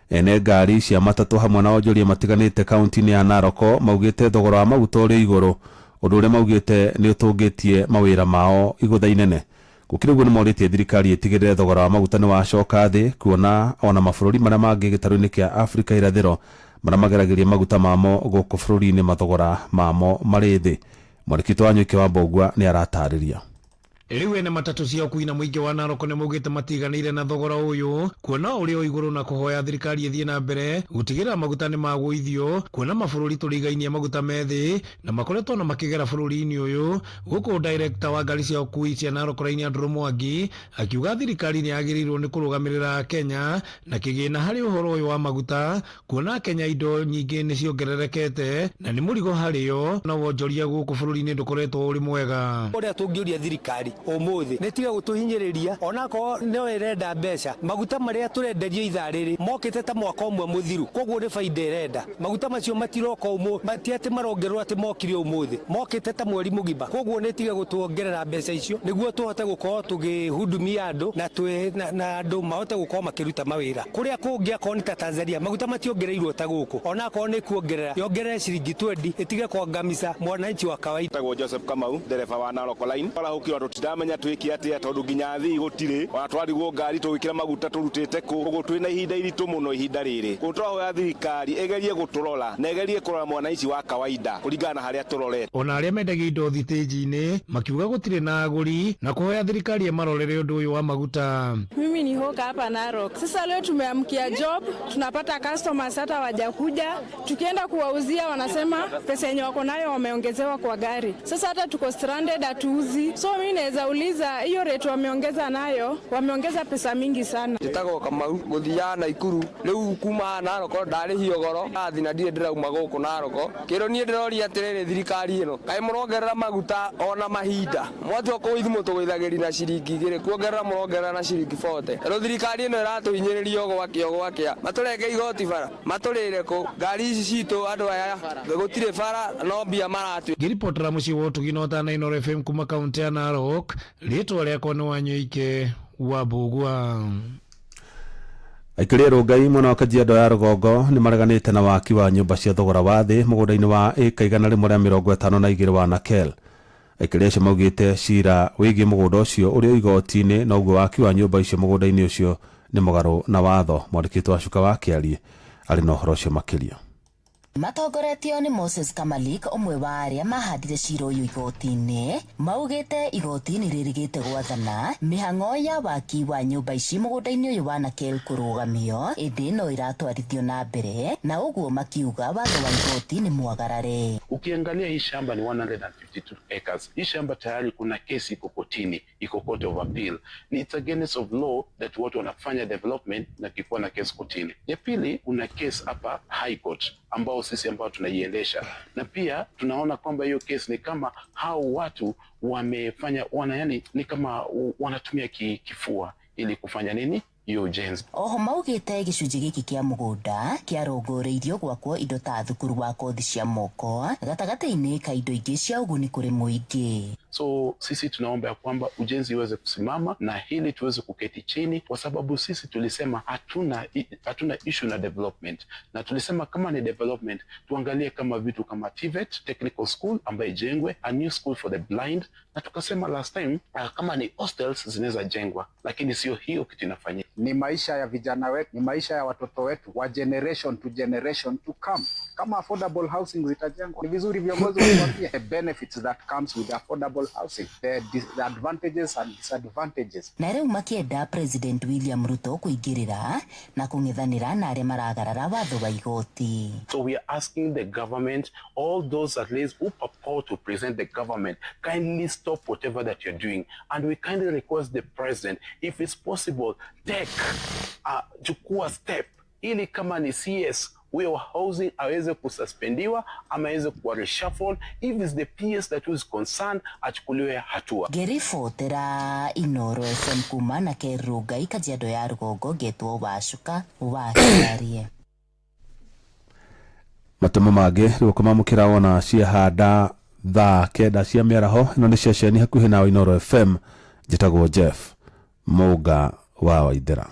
ene ngari cia matatũ hamwe na onjoria matiganĩte kaunti-inĩ ya Narok maugĩte thogora wa maguta ũrĩ igũrũ, ũndũ ũrĩa maugĩte nĩ ũtũngĩtie mawĩra mao igũtha inene. Gũkĩrĩ ũguo, nĩ morĩtie thirikari ĩtigĩrĩre thogora wa maguta nĩ wacoka thĩ, kuona ona mabũrũri marĩa mangĩ gĩtarũ-inĩ kĩa Afrika irathĩro marĩa mageragĩria maguta mamo gũkũ bũrũri-inĩ mathogora mamo marĩ thĩ. Mwandĩki wa Nyũike wa Mbogua nĩ aratarĩria. Rĩu ene matatũ cia ũkuui na mũingĩ wa Narok nĩ maugĩte matiganĩire na thogora ũyũ, kuona ũrĩ o igũrũ, na kũhoya thirikari ĩthiĩ na mbere gũtigĩrĩra maguta nĩ magũithio, kuona mabũrũri tũrigainie maguta me thĩ na makoretwo na makĩgera bũrũri-inĩ ũyũ. Gũkũ director wa ngari cia ũkuui cia Narok Line Andrew Mwangi akiuga thirikari nĩ yagĩrĩirwo nĩ kũrũgamĩrĩra Kenya na kĩgĩna harĩ ũhoro ũyũ wa maguta, kuona Kenya indo nyingĩ nĩ ciongererekete na nĩ mũrigo harĩo, na wonjoria gũkũ bũrũri-inĩ ndũkoretwo ũrĩ mwega. Ũrĩa tũngĩũria thirikari ũmũthĩ nĩ tiga gũtũhinyĩrĩria, onakorwo no ĩrenda mbeca. Maguta marĩa tũrenderio ithaa rĩrĩ mokĩte ta mwaka ũmwe mũthiru, koguo nĩ baida ĩrenda. Maguta macio matiroka ũmũthĩ, ti atĩ marongererwo atĩ mokire ũmũthĩ, mokĩte ta mweri mũgima. Koguo nĩ tiga gũtuongerera mbeca icio nĩguo tũhote gũkorwo tũkĩhudumia andũ na andũ mahote gũkorwo makĩruta mawĩra. Kũrĩa kũngĩ akorwo nĩ ta Tanzania, maguta mationgereirwo ta gũkũ, onakorwo nĩ kuongerera yongerere ciringi 20 ĩtige kwangamisa mwananchi wa kawaida. Tagwo Joseph Kamau, ndereba wa Narok Line. Arahũkirwo andũ, tũtiramenya twĩke atĩa tondũ nginya athii gũtirĩ, ona twarigwo ngari tũgĩkĩra maguta tũrutĩte kũ. Ũguo twĩna ihinda iritũ mũno ihinda rĩrĩ. Kũguo tũrahoya thirikari ĩgerie gũtũrora na ĩgerie kũrora mwananchi wa kawaida kũringana na harĩa tũrorete. Ona arĩa mendagia indo thitĩnji-inĩ makiuga gũtirĩ na agũri na kũhoya thirikari ĩmarorere ũndũ ũyũ wa maguta. Mimi ni hawker hapa Narok. Sasa leo tumeamkia job, tunapata customers hata wajakuja. Tukienda kuwauzia wanasema pesa yenye wako nayo wameongezewa kwa gari. Sasa hata tuko stranded, hatuuzi. So mimi naweza uliza hiyo rate wameongeza nayo, wameongeza pesa mingi sana. Njĩtagwo Kamau, ngũthiaga Naikuru. Rĩu kuma Narok ndarĩhio goro, ndathi na ndirĩ ndĩrauma gũkũ Narok. Kĩndũ niĩ ndĩroria atĩrĩrĩ, thirikari ĩno, kaĩ mũrongerera maguta ona mahinda mwatua kũithimwo tũgũithagĩria na ciringi 2, kuongerera mũrongerera na ciringi 40. Rĩu thirikari ĩno ĩratũhinyĩrĩria o gwakĩa o gwakĩa, matũrenge igoti bara, matũrĩre kũ ngari ici citũ andũ aya gũtirĩ bara no mbia maratũ. Ngĩribotera mũciĩ wa ũtugi na ũtana Inooro FM kuma kaunti ya Narok, rĩtwa rĩakwa nĩ Wanyũike wa Mbũgua. Aikari a Rongai mwena wa Kajiado ya rũgongo nĩ mareganĩte na waki wa nyũmba cia thogora wa thĩ mũgũnda-inĩ wa ĩka 152 wa Nakel. Aikari acio maugĩte cira wĩgiĩ mũgũnda ũcio ũrĩ igoti-inĩ, na ũguo waki wa nyũmba icio mũgũnda-inĩ ũcio nĩ mũgarũ na watho. Mwandĩki wa Cuka wa Kĩarie arĩ na ũhoro ũcio makĩria. Matongoretio nĩ Moses Kamalik, ũmwe wa arĩa mahandire cira ũyũ igoti-inĩ, maugĩte igoti nĩ rĩrĩgĩte gwathana mĩhang'o ya waki wa nyũmba ici mũgũnda-inĩ ũyũ wa Nakel kũrũgamio, ĩndĩ no ĩratwarithio na mbere, na ũguo makiuga watho wa igoti nĩ mwagarare. Ukiangalia hii shamba ni 152 acres. Hii shamba tayari kuna kesi iko kotini, iko court of appeal. Ni it's against of law that watu wanafanya development na kikuwa na kesi kotini. Ya pili, kuna kesi hapa High Court ambao sisi ambao tunaiendesha, na pia tunaona kwamba hiyo kesi ni kama hao watu wamefanya wana, yani ni kama wanatumia kifua ili kufanya nini hiyo ujenzi. Oho maugĩte gĩcunjĩ gĩkĩ kĩa mũgũnda kĩarongoreirio gwakwo indo ta thukuru wa kothi cia moko gatagatĩ-inĩ ka indo ingĩ cia ũguni kũrĩ mũingĩ. So sisi tunaomba ya kwamba ujenzi uweze kusimama na hili tuweze kuketi chini, kwa sababu sisi tulisema hatuna issue na development, na tulisema kama ni development tuangalie kama vitu kama TVET Technical School ambayo ijengwe, a new school for the blind, na tukasema last time kama ni hostels zinaweza jengwa, lakini sio hiyo kitu inafanyika. Ni maisha ya vijana wetu, ni maisha ya watoto wetu wa generation to generation to come. Kama affordable housing zitajengwa, ni vizuri viongozi watuambie the benefits that comes with affordable housing, the advantages and disadvantages. Na rĩu makĩenda President William Ruto kũingĩrĩra na kũng'ethanĩra na arĩa maragarara watho wa igoti. So we are asking the government, all those at least who purport to present the government, kindly stop whatever that you're doing. And we kindly request the president, if it's possible, take chukua step ili kama ni CS huyo housing aweze kususpendiwa ama aweze kuwa reshuffled. If it's the PS that is concerned, achukuliwe hatua. Ngĩribotera Inooro FM kuma na Kerũngai, Kajiado ya rũgongo, ngetwo Wacuka wa Kĩarie. Matemo mangĩ rĩu kũmamũkĩra wona ciahanda Thaa 9 cia mĩaraho. Ĩno nĩ ceceni hakuhĩ nawe, Inooro FM. Njĩtagwo Jeff Mũnga wa Waithera.